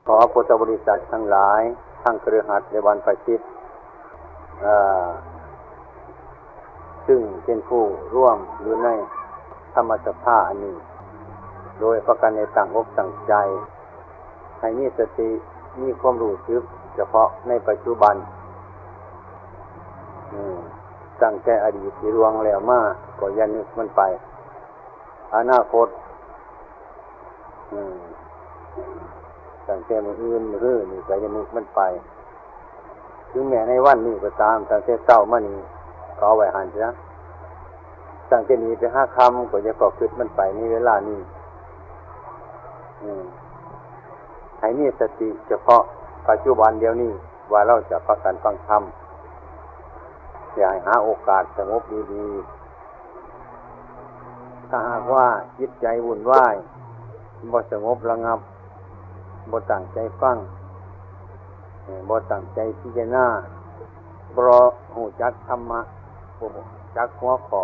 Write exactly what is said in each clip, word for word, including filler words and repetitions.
ขอพุทธบริษัททั้งหลาย ทั้งคฤหัสถ์และบรรพชิต เอ่อ ซึ่งเป็นผู้ร่วมอยู่ในธรรมสภาอันนี้ โดยประการในตั้งอกตั้งใจ ให้มีสติ มีความรู้สึกเฉพาะในปัจจุบัน อืม ตั้งแต่อดีตที่ล่วงแล้วมา ก็อย่านึกมันไป อนาคต อืม ตั้งแต่มื้ออื่นมื้อฮื้อนี่ก็อย่านึกมันไป ถึงแม้ในวันนี้ก็ตาม ตั้งแต่เช้ามานี่ก็เอาไว้หั่นซะ ตั้งแต่นี้ไปหาค่ำก็อย่าก็คิดมันไปในเวลานี้ อืม ให้มีสติเฉพาะปัจจุบันเดี๋ยวนี้ ว่าเราจะพากันฟังธรรม อย่าให้หาโอกาสสงบดีๆ ถ้าหากว่าจิตใจวุ่นวาย บ่สงบระงับ บ่ตั้งใจฟัง เอ่อ บ่ตั้งใจพิจารณา บ่รู้จักธรรมะ บ่รู้จักหัวข้อ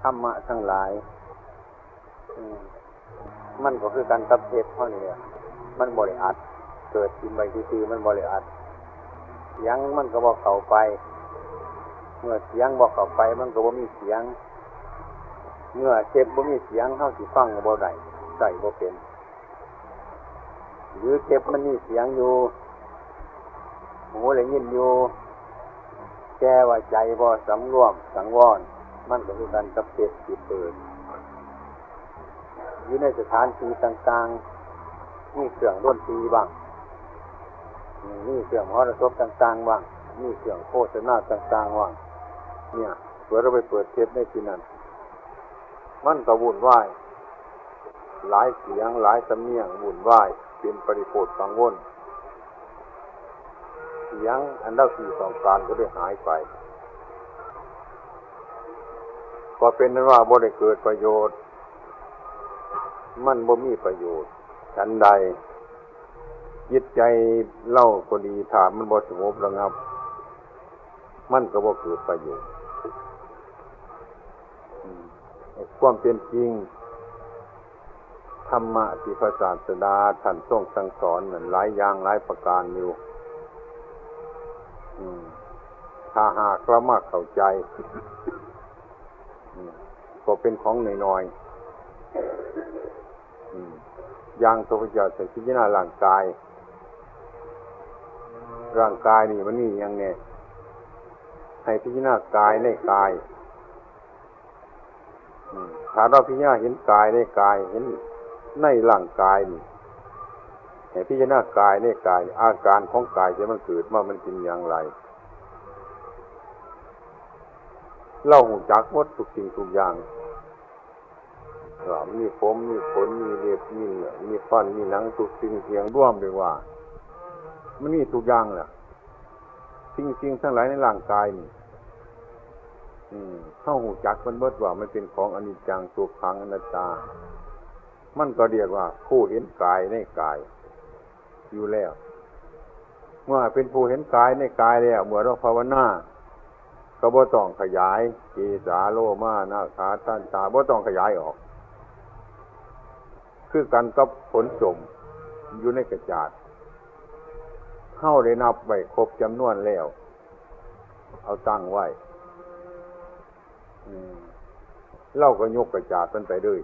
ธรรมะทั้งหลาย อืม มันก็คือกันกับเทปเฮานี่แหละ มันบ่ได้อัด เกิดขึ้นไปซื่อๆ มันบ่ได้อัด เสียงมันก็บ่เข้าไป เมื่อเสียงบ่เข้าไป มันก็บ่มีเสียง เมื่อเทปบ่มีเสียง เฮาสิฟังก็บ่ได้ ใช้บ่เป็น หรือเทปมันมีเสียงอยู่ หูได้ยินอยู่ แต่ว่าใจบ่สำรวมสังวร มันก็คือกันกับเทปที่เปิด อยู่ในสถานที่ต่างๆ มีเครื่องดนตรีบ้าง มีเครื่องมหรสพต่างๆ บ้าง มีเครื่องโฆษณาต่างๆ บ้าง เนี่ย เผื่อเราไปเปิดเทปในที่นั้น มันก็วุ่นวาย หลายเสียง หลายสำเนียง วุ่นวาย เป็นปริโภคกังวล เสียงอันเราสิต้องการก็ได้หายไป ก็เป็นนั้นว่าบ่ได้เกิดประโยชน์ มันบ่มีประโยชน์ ฉันใด จิตใจเราก็ดี ถ้ามันบ่สงบระงับ มันก็บ่เกิดประโยชน์ อืม ความเป็นจริง ธรรมะที่พระศาสดาท่านทรงสั่งสอนนั้นหลายอย่างหลายประการอยู่ อืม ถ้าหากเรามาเข้าใจ อืม ก็เป็นของน้อยๆ อืม อย่างพระพุทธเจ้าท่านพิจารณาร่างกาย ร่างกายนี่มันมีหยังแน่ ให้พิจารณากายในกาย อืม ถ้าเราพิจารณาเห็นกายในกาย เห็นในร่างกายนี่ ให้พิจารณากายในกาย อาการของกายที่มันเกิดมามันเป็นอย่างไร เรารู้จักหมดทุกสิ่งทุกอย่าง ว่ามีผม มีขน มีเล็บ มีเนื้อ มีฟัน มีหนัง ทุกสิ่งเสียงรวมเรียกว่า มันมีทุกอย่างแหละ สิ่ง สิ่งทั้งหลายในร่างกายนี่ อืม เฮารู้จักมันเบิดว่ามันเป็นของอนิจจัง ทุกขัง อนัตตา มันก็เรียกว่าผู้เห็นกายในกายอยู่แล้ว เมื่อเป็นผู้เห็นกายในกายแล้ว เมื่อเราภาวนา ก็บ่ต้องขยาย เกสา โลมา นาขา ทันตา บ่ต้องขยายออก คือกันกับผลส้มอยู่ในกระจาด เฮาได้นับไว้ครบจำนวนแล้ว เอาตั้งไว้ อืม เราก็ยกกระจาดมันไปเลย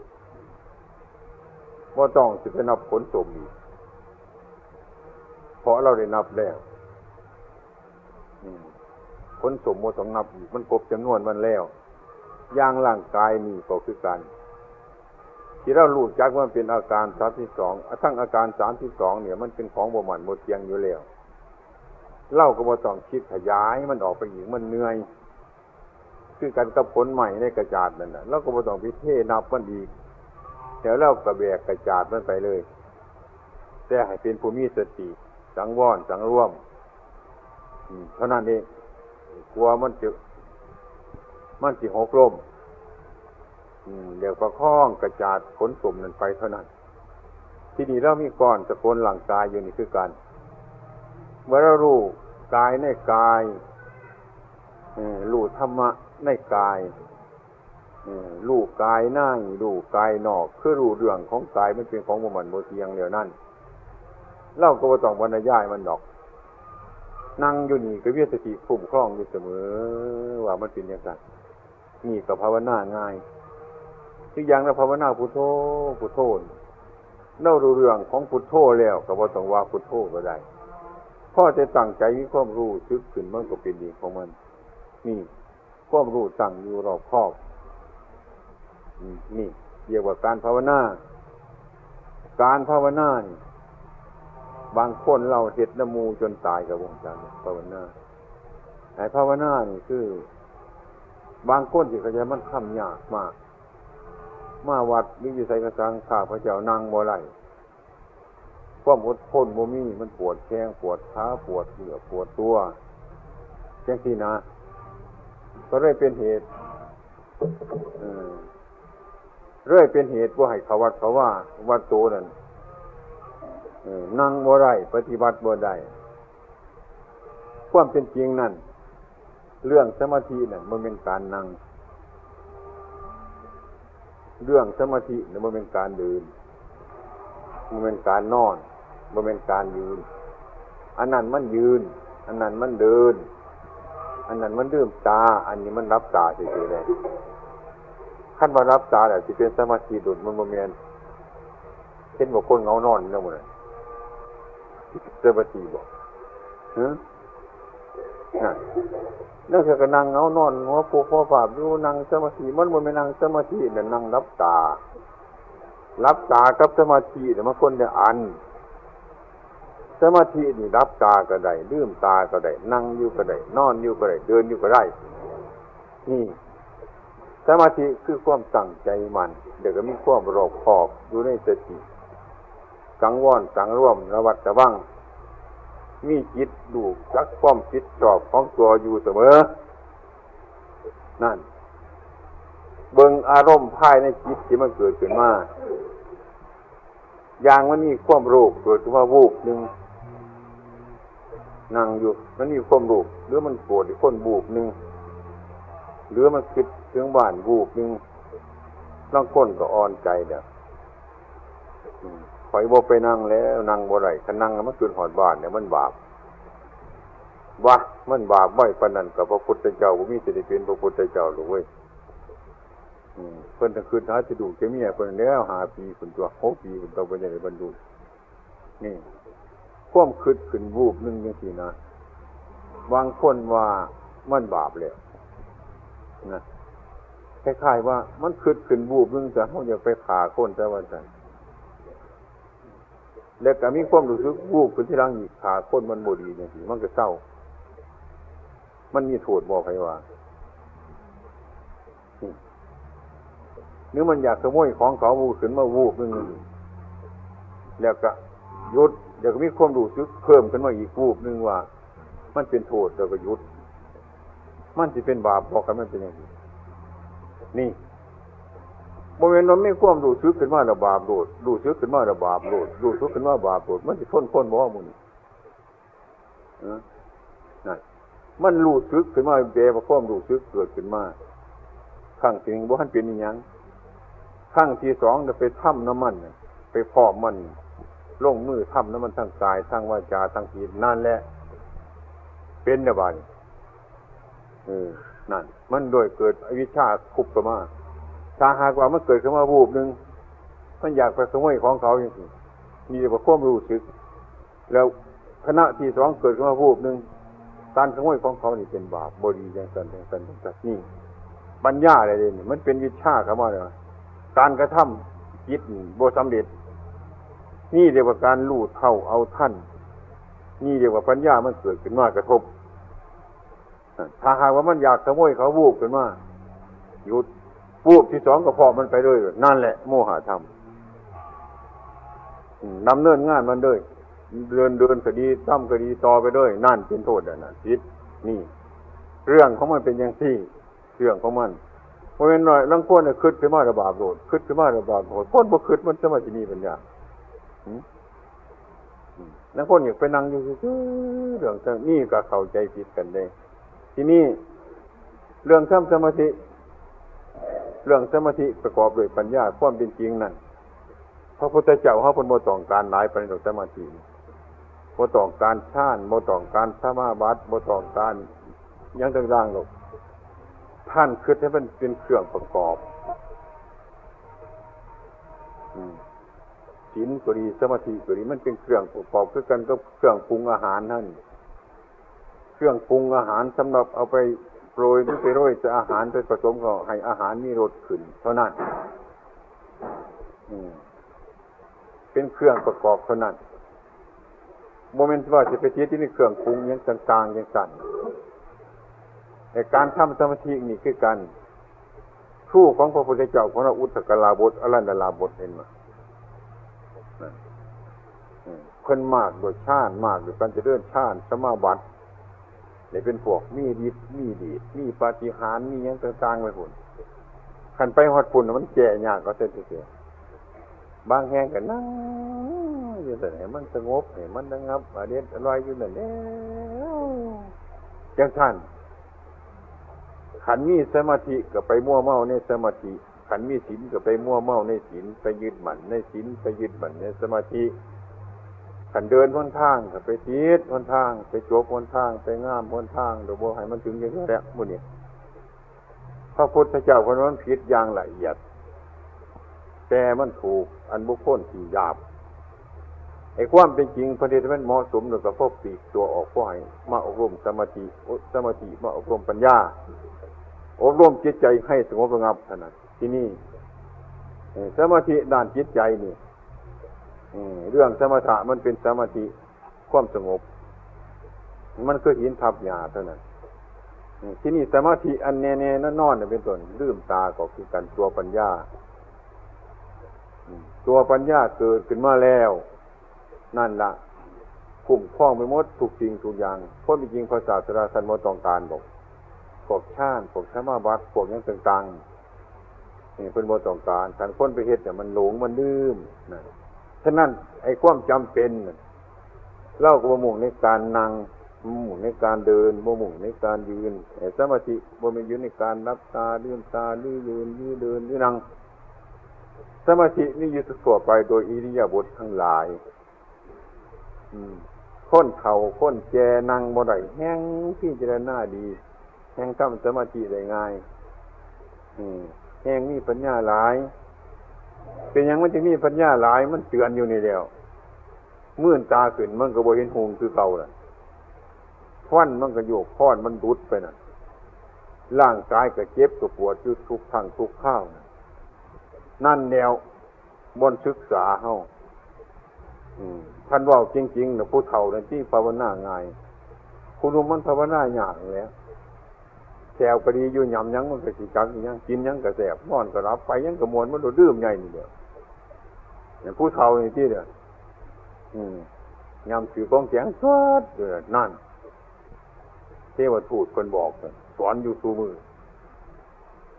บ่ต้องสิไปนับผลส้มอีก เพราะเราได้นับแล้ว อืม ผลส้มบ่ต้องนับอีก มันครบจำนวนมันแล้ว อย่างร่างกายนี่ก็คือกัน ที่เรารู้จักว่ามันเป็นอาการสามสิบสอง ทั้งอาการสามสิบสองเนี่ย มันเป็นของบ่มั่นบ่เที่ยงอยู่แล้ว เราก็บ่ต้องคิดขยายมันออกไปอีก มันเหนื่อย คือกันกับผลไม้ในกระจาดนั่นน่ะ เราก็บ่ต้องไปเทนับมันอีก แล้วเราก็แบกกระจาดมันไปเลย แต่ให้เป็นผู้มีสติ สังวร สังรวม อืม เท่านั้นเอง กลัวมันจะ มันสิหกล้ม อืม เดี๋ยวประคองกระจาดผลส้มนั่นไปเท่านั้น ที่นี่เรามีก้อนสกุลร่างกายอยู่นี่คือกัน เมื่อเรารู้กายในกาย เออ รู้ธรรมะในกาย เออ รู้กายใน รู้กายนอก คือรู้เรื่องของกายมันเป็นของบ่มั่นบ่เที่ยงแล้วนั่น เราก็บ่ต้องบรรยายมันดอก นั่งอยู่นี่ก็มีสติคุ้มครองอยู่เสมอ ว่ามันเป็นจั่งซั้น นี่ก็ภาวนาง่าย คืออย่างเราภาวนาพุทโธ พุทโธนี่ เรารู้เรื่องของพุทโธแล้วก็บ่ต้องว่าพุทโธก็ได้ พอแต่ตั้งใจมีความรู้สึกขึ้น มันก็เป็นเองของมัน นี่ ความรู้ตั้งอยู่รอบคอบ อืม นี่เรียกว่าการภาวนา การภาวนานี่ บางคนเราเฮ็ดนำหมู่จนตายก็บ่ฮู้จักภาวนา ไอ้ภาวนานี่คือ บางคนสิเข้าใจมันทำยากมาก มาวัดหรืออยู่ไสก็ช่าง ข้าพเจ้านั่งบ่ได้ ความอดทนบ่มี มันปวดแข้งปวดขา ปวดเนื้อปวดตัว จั่งซี้นะ ก็เลยเป็นเหตุ เออ เลยเป็นเหตุบ่ให้เข้าวัดเข้าวา วัดโตนั่น เออ นั่งบ่ได้ ปฏิบัติบ่ได้ ความเป็นจริงนั่น เรื่องสมาธินั่นบ่แม่นการนั่ง เรื่องสมาธินั่นบ่แม่นการเดิน บ่แม่นการนอน บ่แม่นการยืน อันนั้นมันยืน อันนั้นมันเดิน อันนั้นมันลืมตา อันนี้มันหลับตาซื่อๆ เลย คันว่าหลับตาแล้วสิเป็นสมาธิโดด มันบ่แม่น เห็นบ่คนเหงานอนอยู่นั่นบ่ล่ะ สมาธิบ่ ฮะ นั่น นั่นคือก็นั่งเหงานอน หัวฟูกหัวฟาบอยู่ นั่งสมาธิ มันบ่แม่นนั่งสมาธิ นั่นนั่งหลับตา หลับตากับสมาธิเนี่ยมันคนละอัน สมาธินี่หลับตาก็ได้ ลืมตาก็ได้ นั่งอยู่ก็ได้ นอนอยู่ก็ได้ เดินอยู่ก็ได้ นี่ สมาธิคือความตั้งใจมั่น แล้วก็มีความรอบคอบอยู่ในสติ สังวรสังรวม ระวัดระวัง มีจิตรู้จักความผิดชอบของตัวอยู่เสมอ นั่น เบิ่งอารมณ์ภายในจิตที่มันเกิดขึ้นมา อย่างมันมีความโลภเกิดขึ้นมาวูบหนึ่ง นั่งอยู่ มันมีความโลภ หรือมันโกรธอีกคนวูบหนึ่ง หรือมันคิดถึงบ้านวูบหนึ่ง ลางคนก็อ่อนใจแล้ว อืม ข้อยบ่ไปนั่งแล้ว นั่งบ่ได้ คันนั่งแล้วมันคิดฮอดบ้านเนี่ย มันบาป วะ มันบาปไว้ปานนั้น ก็พระพุทธเจ้าบ่มีสิได้เป็นพระพุทธเจ้าดอกเว้ย อืม เพิ่นต้องคิดหาสิลูกจะเมียเพิ่นแล้ว ห้าปีพุ้นตั๊ว หกปีพุ้นตั๊ว เพิ่นจะได้บรรลุ นี่ ความคิดขึ้นวูบหนึ่งจั่งซี้นะ บางคนว่ามันบาปแล้วนะ คล้ายๆว่ามันคิดขึ้นวูบหนึ่ง แต่เฮาอยากไปฆ่าคน แต่ว่าซั่น แล้วก็มีความรู้สึกวูบขึ้นทีหลังอีก ฆ่าคนมันบ่ดีจั่งซี้ มันก็เซา มันมีโทษบ่ ไผว่า นี่ หรือมันอยากขโมยของเขา มันขึ้นมาวูบหนึ่ง แล้วก็หยุด แล้วก็มีความรู้สึกเพิ่มขึ้นมาอีกวูบหนึ่งว่า มันเป็นโทษ แล้วก็หยุด มันสิเป็นบาปบ่ คันมันเป็นจั่งซี้ นี่ บ่แม่นว่ามีความรู้สึกขึ้นมาแล้วบาปโลด รู้สึกขึ้นมาแล้วบาปโลด รู้สึกขึ้นมาบาปโลด มันสิทนคนบ่ มื้อนี้ เออ นั่น มันรู้สึกขึ้นมา แปลว่าความรู้สึกเกิดขึ้นมา ครั้งที่หนึ่งบ่ทันเป็นอิหยัง ครั้งที่สองน่ะไปทำนำมันน่ะ ไปพร้อมมัน ลงมือทำนำมันทางกาย ทางวาจา ทางจิต นั่นแหละ เป็นแล้วบาดนี้ เออ นั่น มันโดยเกิดอวิชชาคุบเข้ามา ถ้าหากว่ามันเกิดขึ้นมาวูบหนึ่ง มันอยากไปขโมยของเขาจั่งซี้ นี่เรียกว่าความรู้สึก แล้วขณะที่สองเกิดขึ้นมาวูบหนึ่ง การขโมยของเขานี่เป็นบาป บ่ดีจั่งซั้น จั่งซั้น จั่งซั้น นี่ ปัญญาอะไรเด้นี่ มันเป็นวิชชาเข้ามาแล้ว การกระทำจิตนี่บ่สำเร็จ นี่เรียกว่าการรู้เท่าเอาทัน นี่เรียกว่าปัญญามันเกิดขึ้นมากระทบ ถ้าหากว่ามันอยากขโมยเขา วูบขึ้นมา หยุด วูบที่สองก็พร้อมมันไปเลย นั่นแหละโมหะธรรม อืม ดำเนินงานมันเลย เดิน เดินก็ดี ทำก็ดี ต่อไปเลย นั่นเป็นโทษแล้วนะ ผิด นี่ เรื่องของมันเป็นจั่งซี้ เรื่องของมัน บ่แม่นน้อย ลางคนน่ะคิดขึ้นมาแล้วบาปโลด คิดขึ้นมาแล้วบาปโลด คนบ่คิดมันจะมาสิมีปัญญา หึ อืม ลางคนอยากไปนั่งอยู่ซื่อๆ เรื่องเท่านี้ก็เข้าใจผิดกันเด้ ทีนี้เรื่องทำสมาธิ เรื่องสมาธิประกอบด้วยปัญญา ความเป็นจริงนั่น พระพุทธเจ้าเฮาเพิ่นบ่ต้องการหลายปานใดดอกสมาธิ บ่ต้องการฌาน บ่ต้องการสมาบัติ บ่ต้องการหยังต่างๆดอก ท่านคิดให้มันเป็นเครื่องประกอบ อืม ศีลก็ดี สมาธิก็ดี มันเป็นเครื่องประกอบคือกันกับเครื่องปรุงอาหารนั่น เครื่องปรุงอาหารสำหรับเอาไปโปรยหรือไปโรยใส่อาหาร ไปผสมก็ให้อาหารมีรสขึ้นเท่านั้น อืม เป็นเครื่องประกอบเท่านั้น บ่แม่นว่าสิไปติดอยู่ในเครื่องปรุงหยังต่างๆจั่งซั้น แต่การทำสมาธินี่คือกัน ครูของพระพุทธเจ้าของเรา อุทกลาบท อรันดลาบท เห็นบ่ นั่น อืม เพิ่นมากด้วยฌาน มากด้วยการเจริญฌานสมาบัติ ได้เป็นพวกมีฤทธิ์ มีเดช มีปาฏิหาริย์ มีหยังต่างๆไปพุ้น คันไปฮอดพุ้นน่ะมันแก้ยากกว่าซั่นซื่อๆ บางแห่งก็นั่งอยู่ซั่น ให้มันสงบ ให้มันระงับ อเด็ดอร่อยอยู่นั่นแหละ จั่งซั้น คันมีสมาธิก็ไปมัวเมาในสมาธิ คันมีศีลก็ไปมัวเมาในศีล ไปยึดมั่นในศีล ไปยึดมั่นในสมาธิ คันเดินหนทางก็ไปติดหนทาง ไปจบหนทาง ไปงามหนทาง โดยบ่ให้มันถึงอย่างนี้แหละมื้อนี้ พระพุทธเจ้าเพิ่นว่ามันผิดอย่างละเอียด แต่มันถูกอันบุคคลที่หยาบ ไอ้ความเป็นจริงเพิ่นเฮ็ดให้มันเหมาะสม แล้วก็พอปลีกตัวออก พอให้มาอบรมสมาธิ สมาธิมาอบรมปัญญา อบรมจิตใจให้สงบระงับเท่านั้น ที่นี่ เอ่อ สมาธิด้านจิตใจนี่ เอ่อ เรื่องสมถะมันเป็นสมาธิความสงบ มันคือหินทับหญ้าเท่านั้น เอ่อ ที่นี่สมาธิอันแน่ๆนอนๆเนี่ยเป็นต้น ลืมตาก็คือกัน ตัวปัญญา อืม ตัวปัญญาเกิดขึ้นมาแล้ว นั่นละคุ้มครองไปหมดทุกสิ่งทุกอย่าง ความเป็นจริงพระศาสดาท่านบ่ต้องการดอก พวกฌาน พวกสมาบัติ พวกหยังต่างๆ นี่เพิ่นบ่ต้องการ คันคนไปเฮ็ดเนี่ยมันหลงมันลืมนะ ฉะนั้นไอ้ความจำเป็นน่ะ เราก็บ่มุ่งในการนั่ง บ่มุ่งในการเดิน บ่มุ่งในการยืน ไอ้สมาธิบ่แม่นอยู่ในการหลับตา ลืมตา หรือยืน หรือเดิน หรือนั่ง สมาธินี่อยู่ทั่วไปโดยอิริยาบถทั้งหลาย อืม คนเฒ่าคนแก่นั่งบ่ได้ แฮ่งพิจารณาดี แฮ่งทำสมาธิได้ง่าย อืม แฮ่งมีปัญญาหลาย เป็นหยังมันจึงมีปัญญาหลาย มันเตือนอยู่นี่แล้ว มื่นตาขึ้นมันก็บ่เห็นหุงคือเก่าล่ะ ควันมันก็โยก ควันมันดุดไปน่ะ ร่างกายก็เจ็บก็ปวดอยู่ทุกครั้งทุกคราวน่ะ นั่นแล้ว บ่อนศึกษาเฮา อืม คันเว้าจริงๆน่ะ ผู้เฒ่านั่นติภาวนาง่าย ผู้หนุ่มมันภาวนายากแหล้ว แขวก็ดีอยู่ หยำหยังมันก็สิจักอีหยัง กินหยังก็แซ่บ นอนก็หลับ ไปหยังก็ม่วน มันโลดลืมใหญ่นี่แหละ อย่างผู้เฒ่านี่ติเด้อ อืม ยำถือของแข็งสดเด้อ นั่น เทวทูตเพิ่นบอก สอนอยู่ซุมื้อ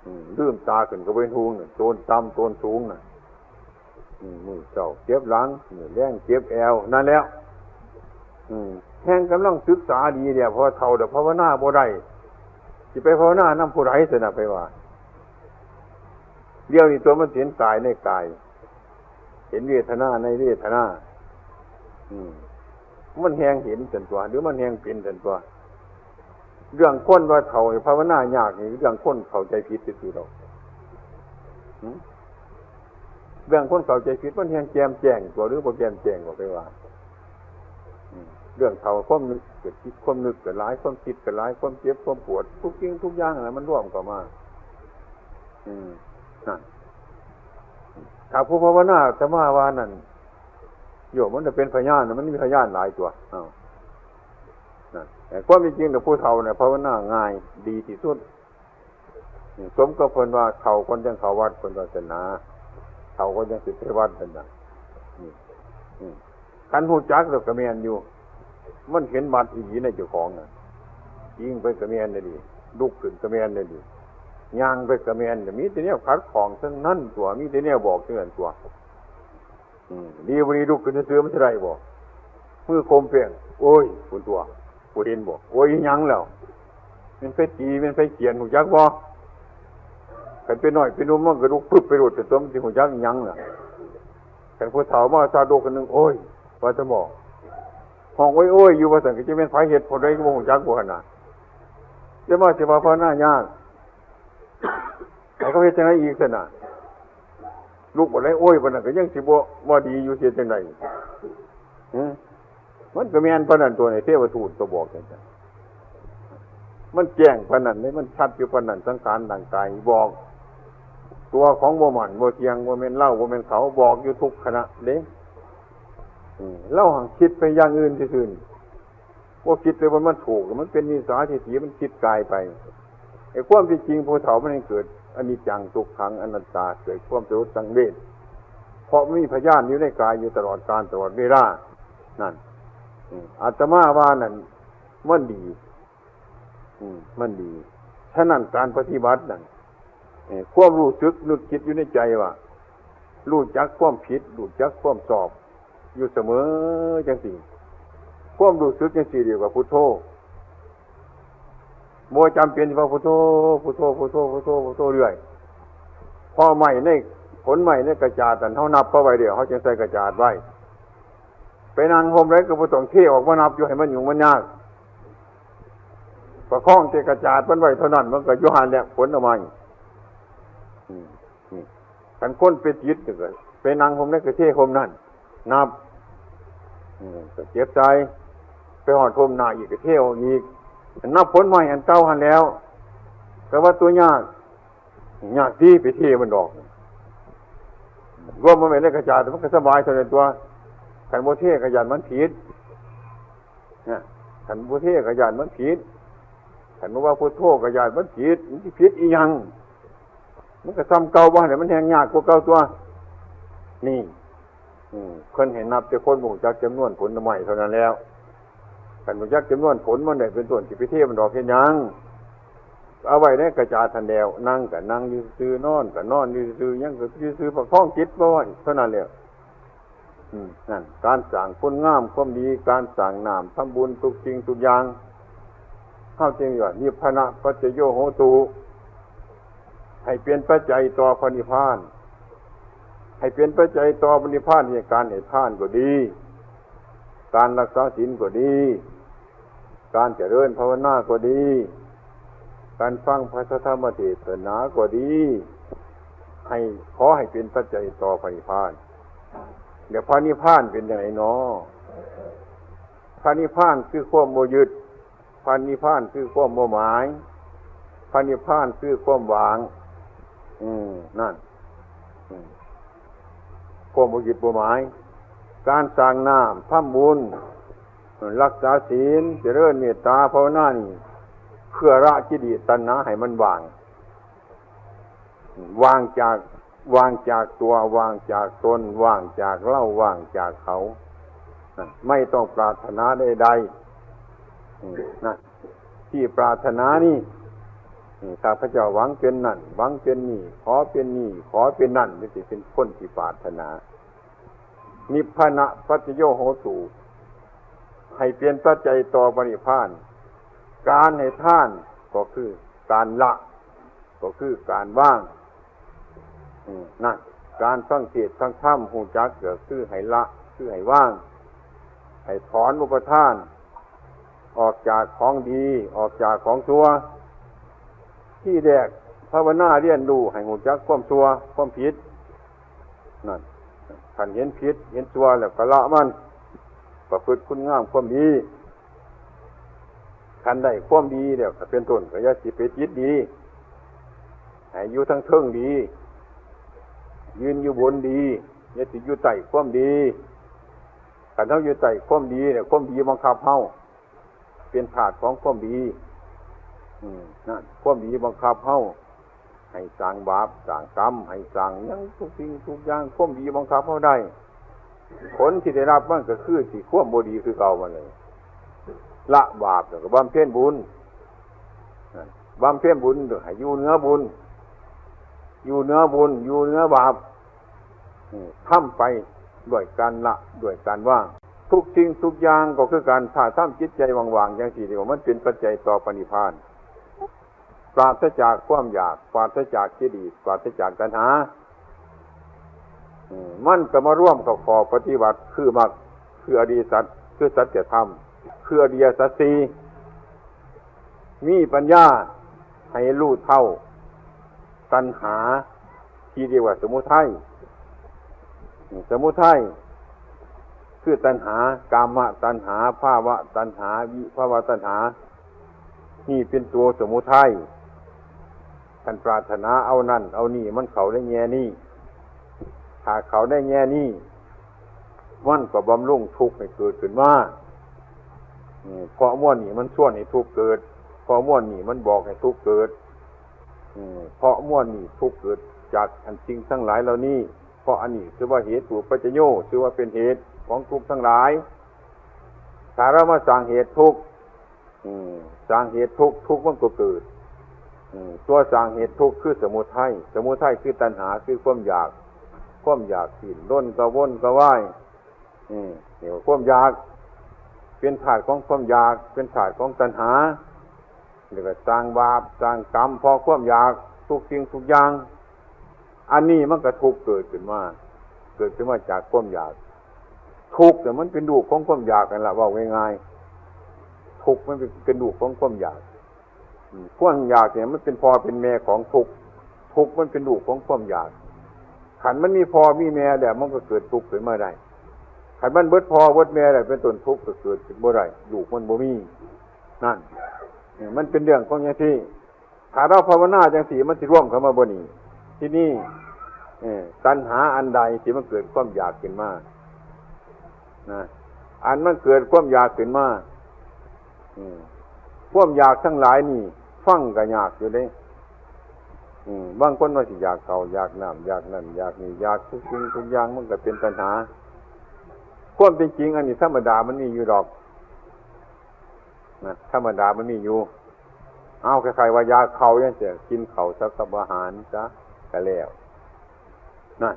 อืม ลืมตาขึ้นก็เป็นหุงน่ะ โตนต่ำโตนสูงน่ะ อืม มื้อเช้าเจ็บหลัง มื้อแลงเจ็บแอว นั่นแหล้ว อืม แฮ่งกำลังศึกษาดีแล้ว เพราะว่าเฒ่าแล้วภาวนาบ่ได้ สิไปภาวนานำผู้ใดซั่นน่ะ ไปว่า เดี๋ยวนี้ตัวมันเห็นกายในกาย เห็นเวทนาในเวทนา อืม มันแฮ่งเห็นซั่นตั๊ว หรือมันแฮ่งเป็นซั่นตั๊ว เรื่องคนว่าเฒ่านี่ภาวนายากนี่ เรื่องคนเข้าใจผิดซื่อๆดอก หึ เรื่องคนเข้าใจผิดมันแฮ่งแจ่มแจ้งตั๊ว หรือบ่แจ่มแจ้งก็ไปว่า อืม เรื่องเฒ่าความนึก เกิดคิดความนึกก็หลาย ความคิดก็หลาย ความเจ็บความปวด ทุกสิ่งทุกอย่างน่ะมันรวมเข้ามา อืม นั่น ถ้าผู้ภาวนาอาตมาว่านั่น โยมมันจะเป็นพยานน่ะ มันมีพยานหลายตั๊ว อ้าว นั่น แต่ความเป็นจริงน่ะ ผู้เฒ่าเนี่ยภาวนาง่ายดีที่สุด อืม สมกับเพิ่นว่าเฒ่าก่อนจั่งเข้าวัด เพิ่นว่าซั่นนะ เฒ่าก่อนจั่งสิไปวัด เพิ่นว่า อืม อืม คันฮู้จักแล้วก็แม่นอยู่ มันเห็นวัดอีหลีในเจ้าของน่ะ อิงไปก็แม่นได้ดี ลุกขึ้นก็แม่นได้ดี ย่างไปก็แม่น มีแต่แนวขัดข้องทั้งนั้นตั๊ว มีแต่แนวบอกทั้งนั้นตั๊ว อืม ดีบ่ดีลุกขึ้นซื่อๆมันสิได้บ่ มือคมเป้ง โอ้ย พุ้นตั๊ว บ่เห็นบ่ โอ้ย อีหยังแล้ว แม่นไผตี แม่นไผเฆี่ยน ฮู้จักบ่ คันเป็นน้อยเป็นหนุ่มมันก็ลุกพึบไปโลด แต่ตั๊วมันสิฮู้จักอีหยังล่ะ คันผู้เฒ่ามาซาดกคนหนึ่ง โอ้ย ว่าจะบอก ห้องโอ้ยๆอยู่ว่าซั่น ก็จะเป็นไผเฮ็ด ผู้ใดก็บ่ฮู้จัก ว่าหั่นน่ะ แต่มาสิว่าภาวนายาก ให้เขาเฮ็ดจั่งใด๋อีกซั่นน่ะ ลุกบ่ได้ โอ้ย ปานนั้นก็ยังสิบ่ บ่ดีอยู่ สิเฮ็ดจั่งใด๋ หึ มันก็แม่นปานนั้นตั๊วนี่ เทวทูตก็บอกจั่งซั่น มันแจ้งปานนั้นเด้ มันชัดอยู่ปานนั้น สังขารร่างกายบอก ตัวของบ่มั่นบ่เที่ยง บ่แม่นเรา บ่แม่นเขา บอกอยู่ทุกขณะเด้ อืม เราหั้นคิดไปอย่างอื่นซื่อๆ นี่ บ่คิดเลยว่ามันถูก มันเป็นมิจฉาทิฏฐิ มันคิดกายไป ไอ้ความเป็นจริงผู้เฒ่ามันยังเกิดอนิจจังทุกขังอนัตตา เกิดความสลดสังเวช เพราะมีพยานอยู่ในกายอยู่ตลอดกาลตลอดเวลา นั่น อืม อาตมาว่านั่น มันดี อืม มันดี ฉะนั้นการปฏิบัตินั่น เอ่อ ความรู้สึกนึกคิดอยู่ในใจว่า รู้จักความผิด รู้จักความชอบ อยู่เสมอจั่งซี้ ความรู้สึกจั่งซี้เรียกว่าพุทโธ บ่จำเป็นสิว่าพุทโธ พุทโธ พุทโธ พุทโธ พุทโธเรื่อย พอไม้ใน ผลไม้ในกระจาดนั่น เฮานับเอาไว้แล้ว เฮาจั่งใส่กระจาดไว้ ไปนั่งโฮมใดก็บ่ต้องเทออกมานับอยู่ ให้มันยุ่งมันยาก ประคองแต่กระจาดมันไว้เท่านั้น มันก็อยู่หั่นแหละ ผลไม้ อืม นี่ คันคนไปติดนี่ก็ไปนั่งโฮมใดก็เทโฮมนั่น นับ อืม ก็เก็บใส่ ไปฮอดโฮมหน้าอีกก็เทออกอีก นับผลไม้อันเก่าหั่นแล้ว ก็ว่าตัวยาก ยากติไปเทมันดอก รวมมันไว้ในกระจาด มันก็สบายเท่านั้นตั๊ว คันบ่เทก็ย้านมันผิด นะ คันบ่เทก็ย้านมันผิด คันบ่ว่าพุทโธก็ย้านมันผิด มันสิผิดอีหยัง มันก็ส่ำเก่าบ่ เนี่ย มันแฮ่งยากกว่าเก่าตั๊ว นี่ อืม เพิ่นให้นับแต่คนบ่รู้จักจำนวนผลไม้เท่านั้นแล้ว คันรู้จักจำนวนผลมันได้เป็นต้น สิไปเทมันดอกเฮ็ดหยัง เอาไว้ในกระจาดหั่นแล้ว นั่งก็นั่งอยู่ซื่อๆ นอนก็นอนอยู่ซื่อๆ หยังก็อยู่ซื่อๆ ประคองจิตบ่ไว้เท่านั้นแหละ อืม นั่น การสร้างคุณงามความดี การสร้างน้ำทำบุญทุกสิ่งทุกอย่าง เฮาจึงว่า นิพพานะปัจจโยโหตุ ให้เป็นปัจจัยต่อพระนิพพาน ให้เป็นปัจจัยต่อพระนิพพาน นี่ การให้ทานก็ดี การรักษาศีลก็ดี การเจริญภาวนาก็ดี การฟังพระธรรมเทศนาก็ดี ให้ ขอให้เป็นปัจจัยต่อพระนิพพาน เดี๋ยวพระนิพพานเป็นจั่งใด๋น้อ พระนิพพานคือความบ่ยึด พระนิพพานคือความบ่หมาย พระนิพพานคือความว่าง อืม นั่น อืม ความบ่ยึดบ่หมาย การสร้างน้ำ ทำบุญ รักษาศีล เจริญเมตตาภาวนานี่ เพื่อละกิเลสตัณหาให้มันว่าง ว่างจาก ว่างจากตัว ว่างจากตน ว่างจากเรา ว่างจากเขา ไม่ต้องปรารถนาใดๆ อืม นะ ที่ปรารถนานี่ อืม ข้าพเจ้าหวังเป็นนั่น หวังเป็นนี่ ขอเป็นนี่ ขอเป็นนั่น นี่สิเป็นคนที่ปรารถนา นิพพานะปัจจโยโหตุ ให้เป็นปัจจัยต่อพระนิพพาน การให้ทานก็คือการละ ก็คือการวาง อืม นั่น การฟังเทศน์ฟังธรรม ฮู้จักก็คือให้ละ คือให้วาง ให้ถอนอุปาทาน ออกจากของดี ออกจากของชั่ว ที่แรกภาวนาเรียนรู้ให้ฮู้จักความชั่ว ความผิด นั่น คันเห็นผิด เห็นชั่วแล้วก็ละมัน ประพฤติคุณงามความดี คันได้ความดีแล้วก็เป็นต้น ก็อย่าสิไปติดดี ให้อยู่ทางเทิงดี ยืนอยู่บนดี อย่าสิอยู่ใต้ความดี คันเฮาอยู่ใต้ความดีเนี่ย ความดีบังคับเฮา เป็นธาตุของความดี อืม นั่น ความดีบังคับเฮา ให้สร้างบาป สร้างกรรม ให้สร้างหยังทุกสิ่งทุกอย่าง ความดีบังคับเฮาได้ ผลที่ได้รับมันก็คือสิความบ่ดีคือเก่ามันเลย ละบาปแล้วก็บำเพ็ญบุญ นั่น บำเพ็ญบุญให้อยู่เหนือบุญ อยู่เหนือบุญ อยู่เหนือบาป อืม ทำไปด้วยการละ ด้วยการวาง ทุกสิ่งทุกอย่างก็คือการ ถ้าทำจิตใจว่างๆ จั่งซี้ เรียกว่ามันเป็นปัจจัยต่อพระนิพพาน ปราศจากความอยาก ปราศจากกิเลส ปราศจากตัณหา อืม มันก็มารวมเข้าข้อปฏิบัติ คือมรรค คืออริยสัจ คือสัจธรรม คืออริยสัจสี่ มีปัญญาให้รู้เท่าตัณหา ที่เรียกว่าสมุทัย สมุทัยคือตัณหา กามตัณหา ภวตัณหา วิภวตัณหา นี่เป็นตัวสมุทัย ท่านปรารถนาเอานั่นเอานี่ มันเข้าในแง่นี้ ถ้าเข้าในแง่นี้ มันก็บำรุงทุกข์ให้เกิดขึ้นมา อืม เพราะมวลนี่มันชวนให้ทุกข์เกิด เพราะมวลนี่มันบอกให้ทุกข์เกิด อืม เพราะมวลนี่ทุกข์เกิดจากอันสิ่งทั้งหลายเหล่านี้ เพราะอันนี้ชื่อว่าเหตุปัจจโย ชื่อว่าเป็นเหตุของทุกข์ทั้งหลาย ถ้าเรามาสร้างเหตุทุกข์ อืม สร้างเหตุทุกข์ ทุกข์มันก็เกิด อืม ตัวสร้างเหตุทุกข์คือสมุทัย สมุทัยคือตัณหา คือความอยาก ความอยากสิ้นรนกระวนกระวาย อืม นี่ว่าความอยาก เป็นธาตุของความอยาก เป็นธาตุของตัณหา แล้วก็สร้างบาป สร้างกรรม เพราะความอยากทุกสิ่งทุกอย่าง อันนี้มันก็ทุกข์เกิดขึ้นมา เกิดขึ้นมาจากความอยาก ทุกข์เนี่ยมันเป็นลูกของความอยากนั่นแหละ เว้าง่ายๆ ทุกข์มันเป็น เป็นลูกของความอยาก อืม ความอยากเนี่ยมันเป็นพ่อเป็นแม่ของทุกข์ ทุกข์มันเป็นลูกของความอยาก คันมันมีพ่อมีแม่แล้วมันก็เกิดทุกข์ขึ้นมาได้ คันมันเบิดพ่อเบิดแม่แล้วเป็นต้นทุกข์ก็เกิดขึ้นบ่ได้ ลูกมันบ่มี นั่น เออ มันเป็นเรื่องของอย่างที่ ถ้าเราภาวนาจังซี่มันสิรวมเข้ามาบ่นี่ ที่นี่ เออ ตัณหาอันใดที่มันเกิดความอยากขึ้นมา นะ อันมันเกิดความอยากขึ้นมา อืม ความอยากทั้งหลายนี่ ฟังก็ยากอยู่เด้ อืม บางคนว่าสิอยากข้าว อยากน้ำ อยากนั่น อยากนี่ อยากทุกสิ่งทุกอย่าง มันก็เป็นตัณหา ความเป็นจริงอันนี้ธรรมดามันมีอยู่ดอก นะ ธรรมดามันมีอยู่ เอา คล้ายๆว่าอยากข้าวจังซี้ กินข้าวซะกับอาหารซะ ก็แล้ว นั่น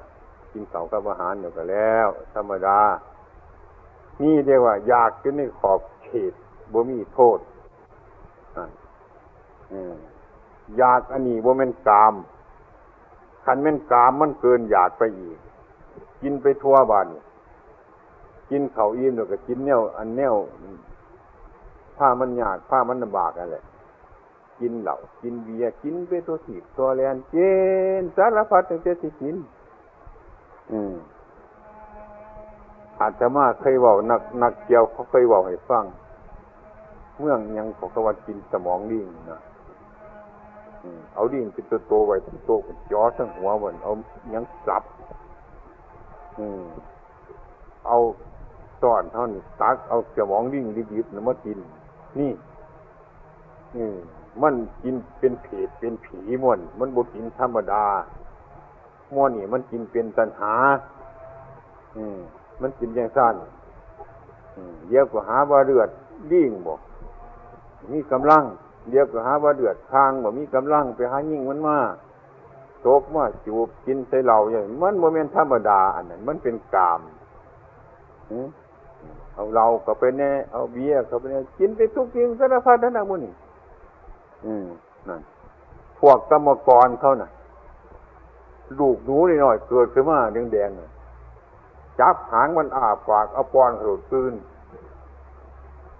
กินข้าวกับอาหารเดี๋ยวก็แล้ว ธรรมดา นี่เรียกว่าอยากอยู่ในขอบเขต บ่มีโทษ นั่น อืม อยากอันนี้บ่แม่นกาม คันแม่นกามมันเกินอยากไปอีก กินไปทั่วบ้าน กินข้าวอิ่มแล้วก็กินแนว อันแนว พามันยาก พามันลำบากนั่นแหละ กินเหล้า กินเบียร์ กินไปทั่วทีปทั่วแดน กินสารพัดตั้งแต่สิกิน อืม อาตมาเคยเว้า นัก นักเกี่ยวเขาเคยเว้าให้ฟัง เมืองหยังเขาก็ว่ากินสมองลิงนะ อืม เอาลิงเป็นตัวโตไว้ เป็นโตเป็นจอทั้งหัวมัน เอาหยังสับ อืม เอาซ้อนเท่านี้ตักเอาสมองลิงดิบๆน่ะมากิน นี่ อืม มันกินเป็นเพศเป็นผีม่วน มันบ่กินธรรมดา ม่วนนี่มันกินเป็นตัณหา อืม มันกินจังซั่น อืม เดี๋ยวก็หาว่าเลือดลิงบ่ มีกำลัง เดี๋ยวก็หาว่าเลือดช้างบ่ มีกำลัง ไปหายิงมันมา ตกมาจูบกินใส่เหล้าอย่าง มันบ่แม่นธรรมดา อันนั้น มันเป็นกาม หือ เอาเหล้าเข้าไปแน่ เอาเบียร์เข้าไปแน่ กินไปทุกสิ่งสารพัดนั่นน่ะหมู่นี่ อืม นั่น พวกกรรมกรเขาน่ะ ลูกหนูน้อยๆ เกิดขึ้นมาแดงๆน่ะ จับหางมันอ้าปาก เอาป้อนเขาโลดกลืน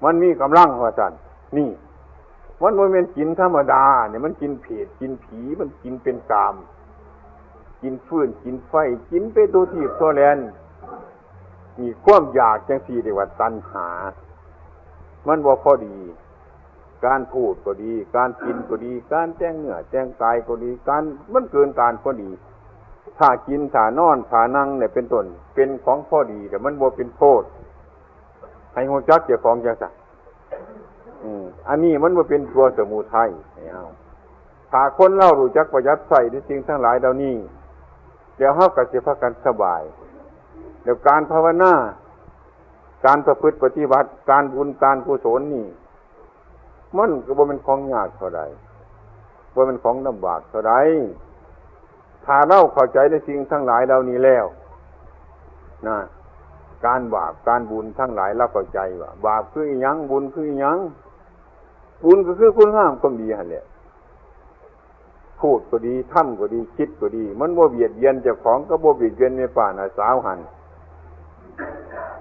มันมีกำลังว่าซั่น นี่ มันบ่แม่นกินธรรมดาเนี่ย มันกินเพศ กินผี มันกินเป็นกาม กินฟืน กินไฟ กินไปทั่วทีปทั่วแดน นี่ความอยากจังซี่เรียกว่าตัณหา มันบ่พอดี การพูดก็ดี การกินก็ดี การแต่งเนื้อแต่งกายก็ดี การ มันเกินการพอดี ถ้ากิน ถ้านอน ถ้านั่งเนี่ยเป็นต้น เป็นของพอดี แต่มันบ่เป็นโทษ ให้ฮู้จักเจ้าของจังซั่น อืม อันนี้มันบ่เป็นตัวสมุทัยให้เฮา ถ้าคนเรารู้จักประหยัดใช้ในสิ่งทั้งหลายเหล่านี้ แล้วเฮาก็สิพากันสบาย แล้วการภาวนา การประพฤติปฏิบัติ การบุญการกุศลนี่ มันก็บ่แม่นของยากเท่าใด บ่แม่นของลำบากเท่าใด ถ้าเราเข้าใจในสิ่งทั้งหลายเหล่านี้แล้ว นะ การบาปการบุญทั้งหลายเราเข้าใจว่า บาปคืออิหยัง บุญคืออิหยัง บุญก็คือคุณงามความดีหั่นแหละ พูดก็ดี ทำก็ดี คิดก็ดี มันบ่เบียดเบียนเจ้าของ ก็บ่เบียดเบียนแม่ป้าน้าสาวหั่น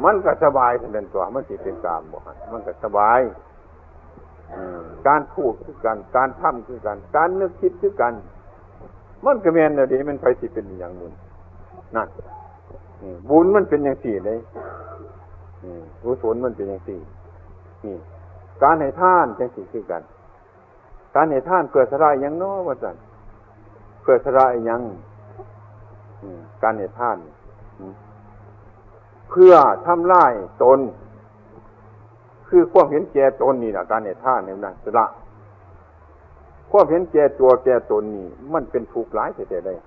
มันก็สบายเท่านั้นตัว มันสิเป็นกามบ่หั่น มันก็สบาย อืม การพูดคือกัน การทำคือกัน การนึกคิดคือกัน มันก็แม่นแล้วเด้ มันไผสิเป็นอีหยังบุญ นั่น อืม บุญมันเป็นจังซี่เด้ อืม กุศลมันเป็นจังซี่ นี่ การให้ทานจังซี่คือกัน การให้ทานเพื่อสละอิหยังน้อ ว่าซั่น เพื่อสละอิหยัง อืม การให้ทาน อืม เพื่อทำลายตน คือความเห็นแก่ตนนี่ล่ะ การให้ทานนี่นะ สละ ความเห็นแก่ตัวแก่ตนนี่ มันเป็นทุกข์หลายแท้ๆ เลย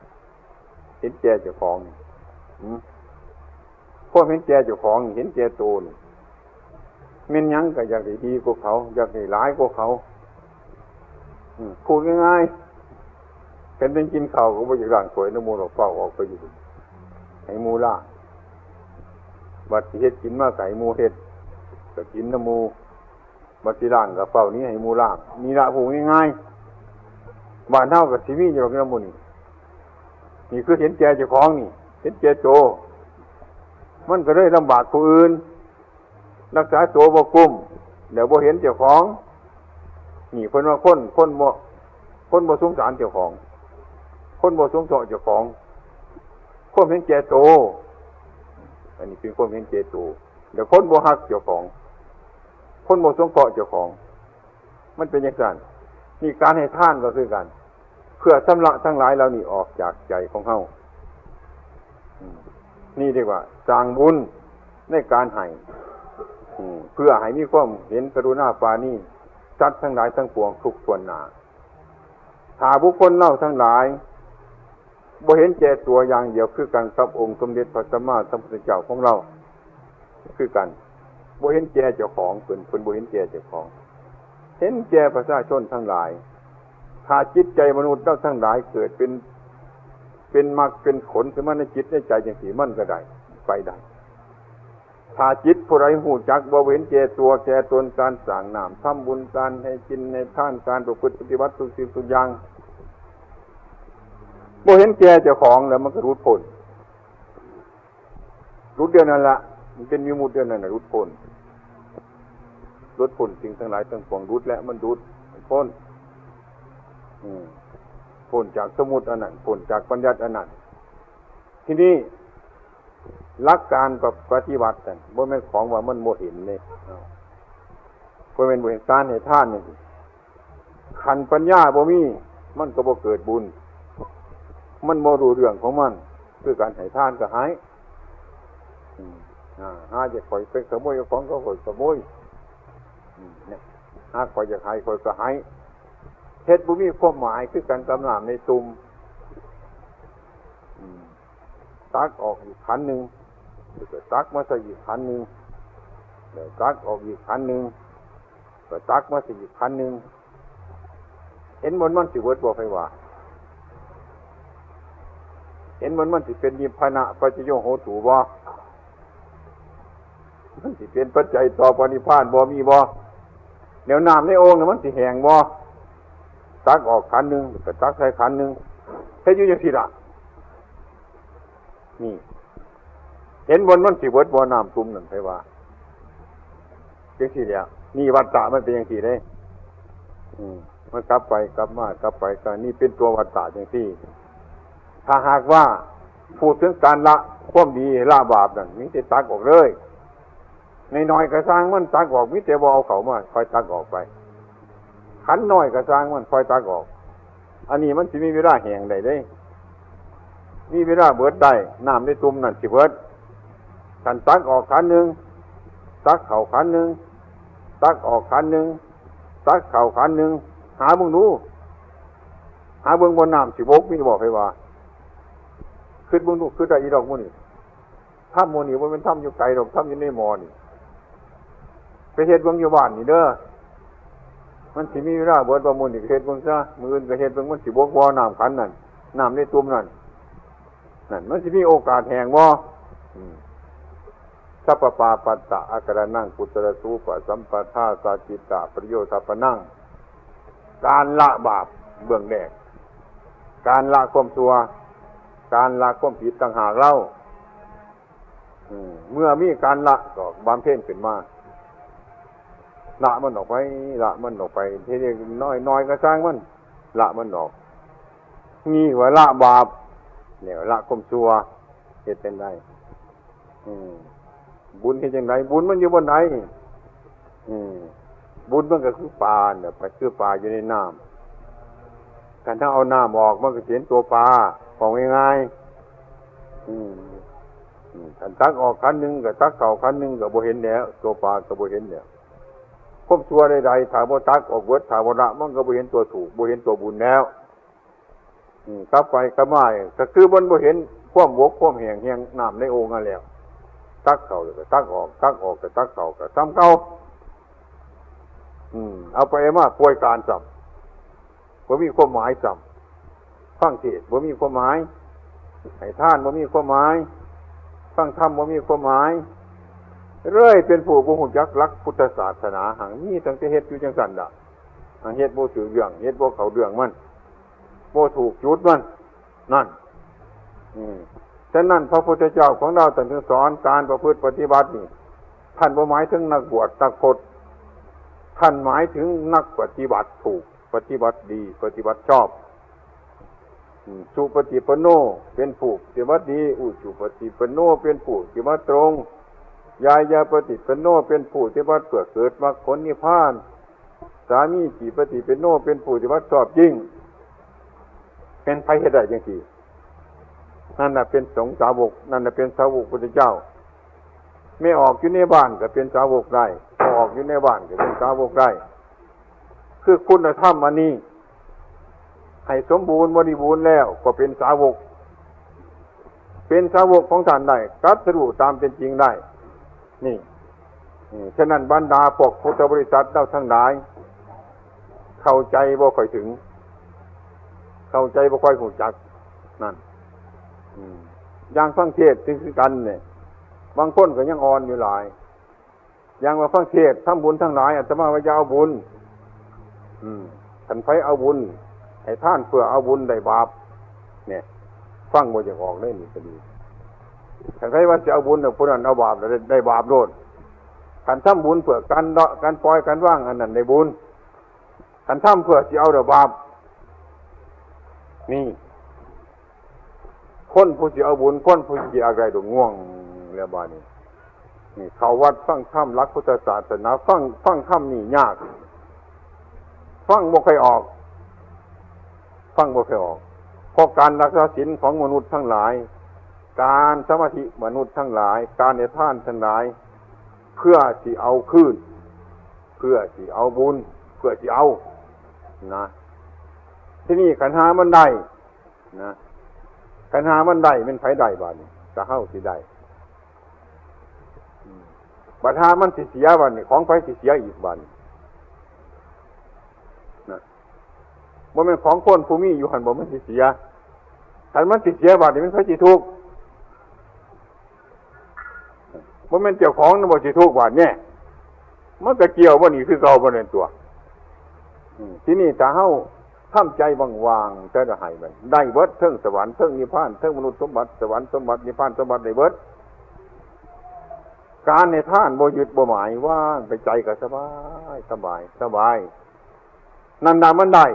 เห็นแก่เจ้าของนี่ อืม ความเห็นแก่เจ้าของนี่ เห็นแก่ตัวนี่ แม่นหยังก็อยากได้ดีกว่าเขา อยากได้หลายกว่าเขา อืม พูดง่ายๆ คันได้กินข้าวก็บ่อยากล้างถ้วยนำหมู่ดอก ฟ้าวออกไปอยู่ ให้หมู่ล้าง บัดสิเฮ็ดกินมาก็ให้หมู่เฮ็ด ก็กินนำหมู่ บัดสิล้างก็ฟ้าวหนีให้หมู่ล้าง นี่ละพูดง่ายๆ บ้านเฮาก็สิมีอยู่ดอกนำหมู่นี่ นี่คือเห็นแก่เจ้าของนี่ เห็นแก่โต มันก็เลยลำบากผู้อื่น รักษาโตบ่กุ้ม แล้วบ่เห็นเจ้าของ นี่เพิ่นว่าคน คนบ่ คนบ่สงสารเจ้าของ คนบ่สงเคราะห์เจ้าของ ความเห็นแก่โต อันนี้เป็นความเห็นแก่โต แล้วคนบ่ฮักเจ้าของ คนบ่สงเคราะห์เจ้าของ มันเป็นจังซั่น นี่การให้ทานก็คือกัน เพื่อชำระทั้งหลายเหล่านี้ออกจากใจของเฮา อืม นี่เรียกว่าสร้างบุญในการให้ อืม เพื่อให้มีความเห็นกรุณาปราณี สัตว์ทั้งหลายทั้งปวงทุกส่วนหน้า ถ้าบุคคลเราทั้งหลาย บ่เห็นแก่ตัวอย่างเดียวคือกันกับองค์สมเด็จพระสัมมาสัมพุทธเจ้าของเรา คือกัน บ่เห็นแก่เจ้าของ เพิ่น เพิ่นบ่เห็นแก่เจ้าของ เห็นแก่ประชาชนทั้งหลาย ถ้าจิตใจมนุษย์เราทั้งหลายเกิดเป็น เป็นมรรคเป็นผลขึ้นมาในจิตในใจจังซี่ มันก็ได้ ไปได้ ถ้าจิตผู้ใดฮู้จักบ่เห็นแก่ตัวแก่ตน การสร้างน้ำ ทำบุญ การให้กินให้ทาน การประพฤติปฏิบัติทุกสิ่งทุกอย่าง บ่เห็นแก่เจ้าของแล้วมันก็หลุดพ้น หลุดเดียวนั่นละ มันเป็นวิมุตติเดียวนั่นน่ะ หลุดพ้น หลุดพ้นสิ่งทั้งหลายทั้งปวง หลุดแล้วมันหลุด มันพ้น อืม พ้นจากสมมุติอันนั้น พ้นจากบัญญัติอันนั้น ทีนี้ หลักการปฏิบัตินั่นบ่แม่นของว่ามันบ่เห็นเด้ บ่แม่นบ่เห็น การให้ทานนี่ คันปัญญาบ่มี มันก็บ่เกิดบุญ มันบ่รู้เรื่องของมัน คือการให้ทานก็ให้ อืม อ่า หาจะข่อยไปขโมยเอาของเขา ข่อยขโมย อืม เนี่ย หาข่อยอยากให้ ข่อยก็ให้ เฮ็ดบ่มีความหมาย คือกันกับน้ำในตุ่ม อืม ตักออกอีกขันหนึ่ง แล้วก็ตักมาใส่อีกขันหนึ่ง แล้วตักออกอีกขันหนึ่ง ก็ตักมาใส่อีกขันหนึ่ง เห็นมัน มันสิเบิดบ่ ไผว่า เห็นมัน มันสิเป็นนิพพานะปัจจโยโหตุบ่ มันสิเป็นปัจจัยต่อปรินิพพานบ่ มีบ่ แล้วน้ำในโอ่งน่ะมันสิแห้งบ่ ตักออกขันหนึ่ง ก็ตักใส่ขันหนึ่ง เฮ็ดอยู่จังซี่ล่ะ นี่ เห็นบ่ มันสิเบิดบ่ น้ำตุ่มนั่น ไผว่า จังซี่แหละ นี่วัฏฏะมันเป็นจังซี่เด้ อืม มันกลับไปกลับมากลับไปกลับ นี่เป็นตัววัฏฏะจังซี่ ถ้าหากว่าพูดถึงการละความดีละบาปนั่น มีแต่ตักออกเลย น้อยๆก็ซ่างมัน ตักออก มีแต่บ่เอาเข้ามา ค่อยตักออกไป ขันน้อยก็ซ่างมัน ค่อยตักออก อันนี้มันสิมีเวลาแห้งได้เด้ มีเวลาเบิดได้ น้ำในตุ่มนั่นสิเบิด คันตักออกขันหนึ่ง ตักเข้าขันหนึ่ง ตักออกขันหนึ่ง ตักเข้าขันหนึ่ง หาเบิ่งดู หาเบิ่งบ่ น้ำสิบก มีบ่ ไผว่า คิดเบิ่งดู คิดได้อีดอกหมู่นี่ ทำหมู่นี่บ่แม่นทำอยู่ไกลดอก ทำอยู่ในหม้อนี่ ไปเฮ็ดเบิ่งอยู่บ้านนี่เด้อ มันสิมีเวลาเบิดบ่ มื้อนี้ก็เฮ็ดเบิ่งซะ มื้ออื่นก็เฮ็ดเบิ่ง มันสิบกบ่ น้ำขันนั่น น้ำในตุ่มนั่น นั่น มันสิมีโอกาสแห้งบ่ อืม สัพพปาปัสสะอาการะนัง กุศลสูปสัมปทา สาจิตตะปริโยธาปนัง การละบาปเบื้องแรก การละความชั่ว การละความผิดต่างหากเล่า อืมเมื่อมีการละก็บำเพ็ญขึ้นมา ละมันออกไป ละมันออกไป ทีนี้น้อยๆ ก็ช่างมัน ละมันออก นี่ว่าละบาป เนี่ยละความชั่ว เฮ็ดจั่งใด อืมบุญเฮ็ดจั่งใด บุญมันอยู่บนไหน อืมบุญมันก็คือปลาเนี่ยไปคือปลาอยู่ในน้ำ คันถ้าเอาน้ำออกมันก็สิเห็นตัวปลา ของง่ายๆ อืมอืมคันตักออกขันหนึ่งก็ตักเข้าขันหนึ่งก็บ่เห็นแล้ว ตัวปลาก็บ่เห็นแล้ว ความชั่วใดๆ ถ้าบ่ตักออกเบิด ถ้าบ่ละ มันก็บ่เห็นตัวถูก บ่เห็นตัวบุญแล้ว อืมกลับไปกลับมา ก็คือมันบ่เห็นความบกความแห้งแห่งน้ำในโอ่งนั่นแล้ว ตักเข้าแล้วก็ตักออก ตักออกก็ตักเข้าก็ซ้ำเก่า อืมเอาไปมาป่วยการซ้ำ บ่มีความหมายซ้ำ ฟังเทศน์บ่มีความหมาย ให้ทานบ่มีความหมาย ฟังธรรมบ่มีความหมาย เลยเป็นผู้บ่ฮู้จักหลักพุทธศาสนา หังมีตั้งแต่เฮ็ดอยู่จั่งซั่นล่ะ หังเฮ็ดบ่ถืกเรื่อง เฮ็ดบ่เข้าเรื่องมัน บ่ถูกจุดมัน นั่น อืมฉะนั้นพระพุทธเจ้าของเราท่านจึงสอนการประพฤติปฏิบัตินี่ ท่านบ่หมายถึงนักบวชนักพจน์ ท่านหมายถึงนักปฏิบัติถูก ปฏิบัติดี ปฏิบัติชอบ อืมสุปฏิปันโน เป็นผู้ปฏิบัติดี อุจุปฏิปันโน เป็นผู้ปฏิบัติตรง ญาญาปฏิปันโน เป็นผู้ปฏิบัติเพื่อเกิดมรรคผลนิพพาน สามีจิปฏิปันโน เป็นผู้ปฏิบัติชอบยิ่ง เป็นไผเฮ็ดได้จั่งซี้ นั่นน่ะเป็นสงฆ์สาวก นั่นน่ะเป็นสาวกพุทธเจ้า แม่ออกอยู่ในบ้านก็เป็นสาวกได้ พ่อออกอยู่ในบ้านก็เป็นสาวกได้ คือคุณธรรมอันนี้ ให้สมบูรณ์บริบูรณ์แล้วก็เป็นสาวก เป็นสาวกของท่านได้ ตรัสรู้ตามเป็นจริงได้ นี่ อืมฉะนั้นบรรดาพวกพุทธบริษัทเราทั้งหลาย เข้าใจบ่ค่อยถึง เข้าใจบ่ค่อยรู้จัก นั่น อืมอย่างฟังเทศน์คือกันเนี่ย บางคนก็ยังอ่อนอยู่หลาย อย่างว่าฟังเทศน์ทำบุญทั้งหลาย อาตมาว่าอย่าเอาบุญ อืมคันไผเอาบุญ ให้ทานเพื่อเอาบุญได้บาป เนี่ย ฟังบ่อยากออกเลยนี่ก็ดี คันไผว่าจะเอาบุญน่ะ ผู้นั้นเอาบาปแล้วได้ ได้บาปโลด คันทำบุญเพื่อการเลาะ การปล่อย การวาง อันนั้นได้บุญ คันทำเพื่อสิเอาได้บาป นี่ คนผู้สิเอาบุญ คนผู้สิอยากได้ดอกง่วง แล้วบาดนี้ นี่ เข้าวัดฟังธรรมหลักพุทธศาสนา ฟัง ฟังธรรมนี่ยาก ฟังบ่ค่อยออก ฟังบ่ค่อยออก เพราะการรักษาศีลของมนุษย์ทั้งหลาย การสมาธิมนุษย์ทั้งหลาย การให้ทานทั้งหลาย เพื่อสิเอาคืน เพื่อสิเอาบุญ เพื่อสิเอา นะ ที่นี่คันหามันได้ นะ คันหามันได้ แม่นไผได้บาดนี้ ก็เฮาสิได้ อืมบัดหามันสิเสียบาดนี้ ของไผสิเสียอีกบาดนี้ นะ บ่แม่นของคนผู้มีอยู่หั่นบ่ มันสิเสีย คันมันสิเสียบาดนี้ มันไผสิทุกข์ บ่แม่นเจ้าของนำบ่สิทุกข์บาดนี้ มันก็เกี่ยวบ่นี่คือเก่าบ่นั่นตัว อืมที่นี่ถ้าเฮาทำใจว่างๆ จะได้มัน ได้เบิด เทิงสวรรค์ เทิงนิพพาน เทิงมนุษย์สมบัติ สวรรค์สมบัติ นิพพานสมบัติ ได้เบิด การให้ทานบ่ยึดบ่หมาย ว่างไป ใจก็สบาย สบาย สบาย นั่นน่ะมันได้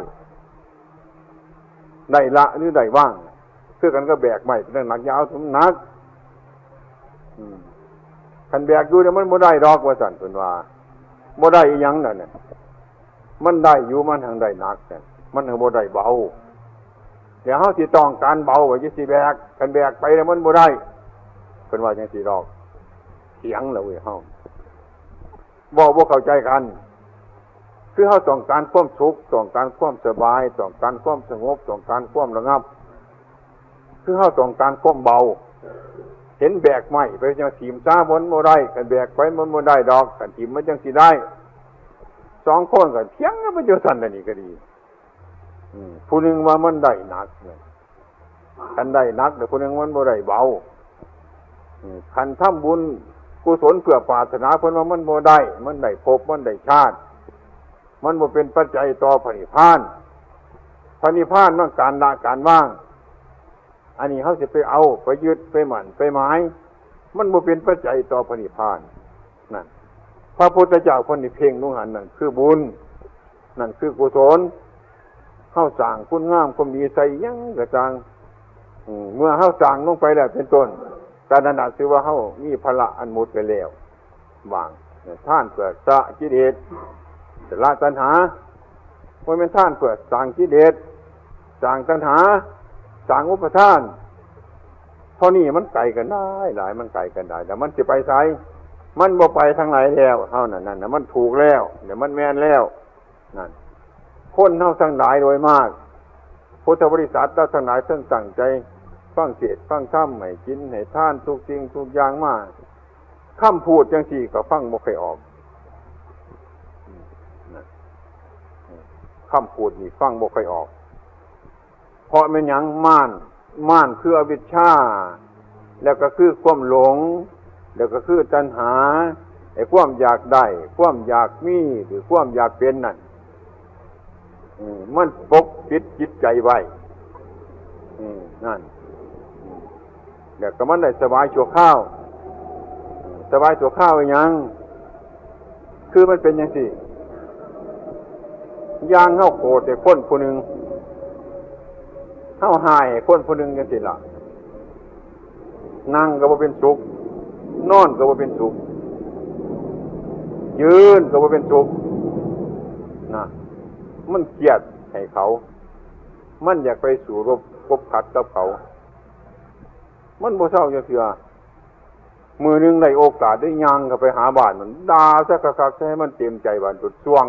ได้ละหรือได้วาง คือกันก็แบกไม้เป็นหนัก อย่าเอาสมหนัก อืม คันแบกอยู่เนี่ยมันบ่ได้ดอก ว่าซั่นเพิ่นว่า บ่ได้อีหยังนั่นน่ะ มันได้อยู่ มันหังได้หนักนั่น มันหังบ่ได้เบา เดี๋ยวเฮาสิต้องการเบา ว่าจะสิแบก คันแบกไปแล้วมันบ่ได้ เพิ่นว่าจังซี่ดอก เถียงแล้วเว้ยเฮา เว้าบ่เข้าใจกัน คือเฮาต้องการความสุข ต้องการความสบาย ต้องการความสงบ ต้องการความระงับ คือเฮาต้องการความเบา เห็นแบกไม้ไปจังถิ่มซะ มันบ่ได้ คันแบกไปมันบ่ได้ดอก คันถิ่มมันจังสิได้ สองคนก็เถียงกันไปจังซั่นน่ะ นี่ก็ดี อืม ผู้หนึ่งว่ามันได้หนักเนี่ย คันได้หนัก แต่ผู้หนึ่งมันบ่ได้เบา อืม คันทำบุญกุศลเพื่อปรารถนา เพิ่นว่ามันบ่ได้ มันได้ภพ มันได้ชาติ มันบ่เป็นปัจจัยต่อพระนิพพาน พระนิพพานมันการละการวาง อันนี้เฮาสิไปเอา ไปยึด ไปมั่น ไปหมาย มันบ่เป็นปัจจัยต่อพระนิพพาน นั่น พระพุทธเจ้าเพิ่นนี่เพ่งลงหั่น นั่นคือบุญ นั่นคือกุศล เฮาสร้างคุณงามความดีใส่หยังก็ซ่าง อืม เมื่อเฮาสร้างลงไปแล้วเป็นต้น การนั้นน่ะถือว่าเฮามีภาระอันหมดไปแล้ว ว่าง ทานเพื่อสละกิเลส สละตัณหา บ่แม่นทานเพื่อสร้างกิเลส สร้างตัณหา สร้างอุปาทาน เท่านี้มันไกลกันได้หลาย มันไกลกันได้ แล้วมันสิไปไส มันบ่ไปทางไหนแล้ว เท่านั้น นั่นน่ะ มันถูกแล้ว เดี๋ยวมันแม่นแล้ว นั่น คนเฮาทั้งหลายโดยมาก พุทธบริษัทเราทั้งหลายเพิ่งตั้งใจฟังเทศน์ฟังธรรม ให้ศีลให้ทานทุกสิ่งทุกอย่างมา คำพูดจังซี่ก็ฟังบ่ค่อยออก คำพูดนี่ฟังบ่ค่อยออก เพราะแม่นหยัง ม่าน ม่านคืออวิชชา แล้วก็คือความหลง แล้วก็คือตัณหา ไอ้ความอยากได้ ความอยากมี หรือความอยากเป็นนั่น อืม มันปกปิดจิตใจไว้ อืม นั่น อืม แล้วก็มันได้สบายชั่วคราว อืม สบายชั่วคราวอีหยัง คือมันเป็นจังซี่ อย่างเฮาโกรธให้คนผู้หนึ่ง เฮาฮ้ายให้คนผู้หนึ่งจังซี่ล่ะ นั่งก็บ่เป็นสุข นอนก็บ่เป็นสุข ยืนก็บ่เป็นสุข นะ มันเครียดให้เขา มันอยากไปสู้รบคบขัดกับเขา มันบ่เซาจักเทื่อ มื้อหนึ่งได้โอกาสได้ย่างเข้าไปหาบ้านมัน ด่าซะคักๆ ซะให้มันเต็มใจ บ้านโดดส่วง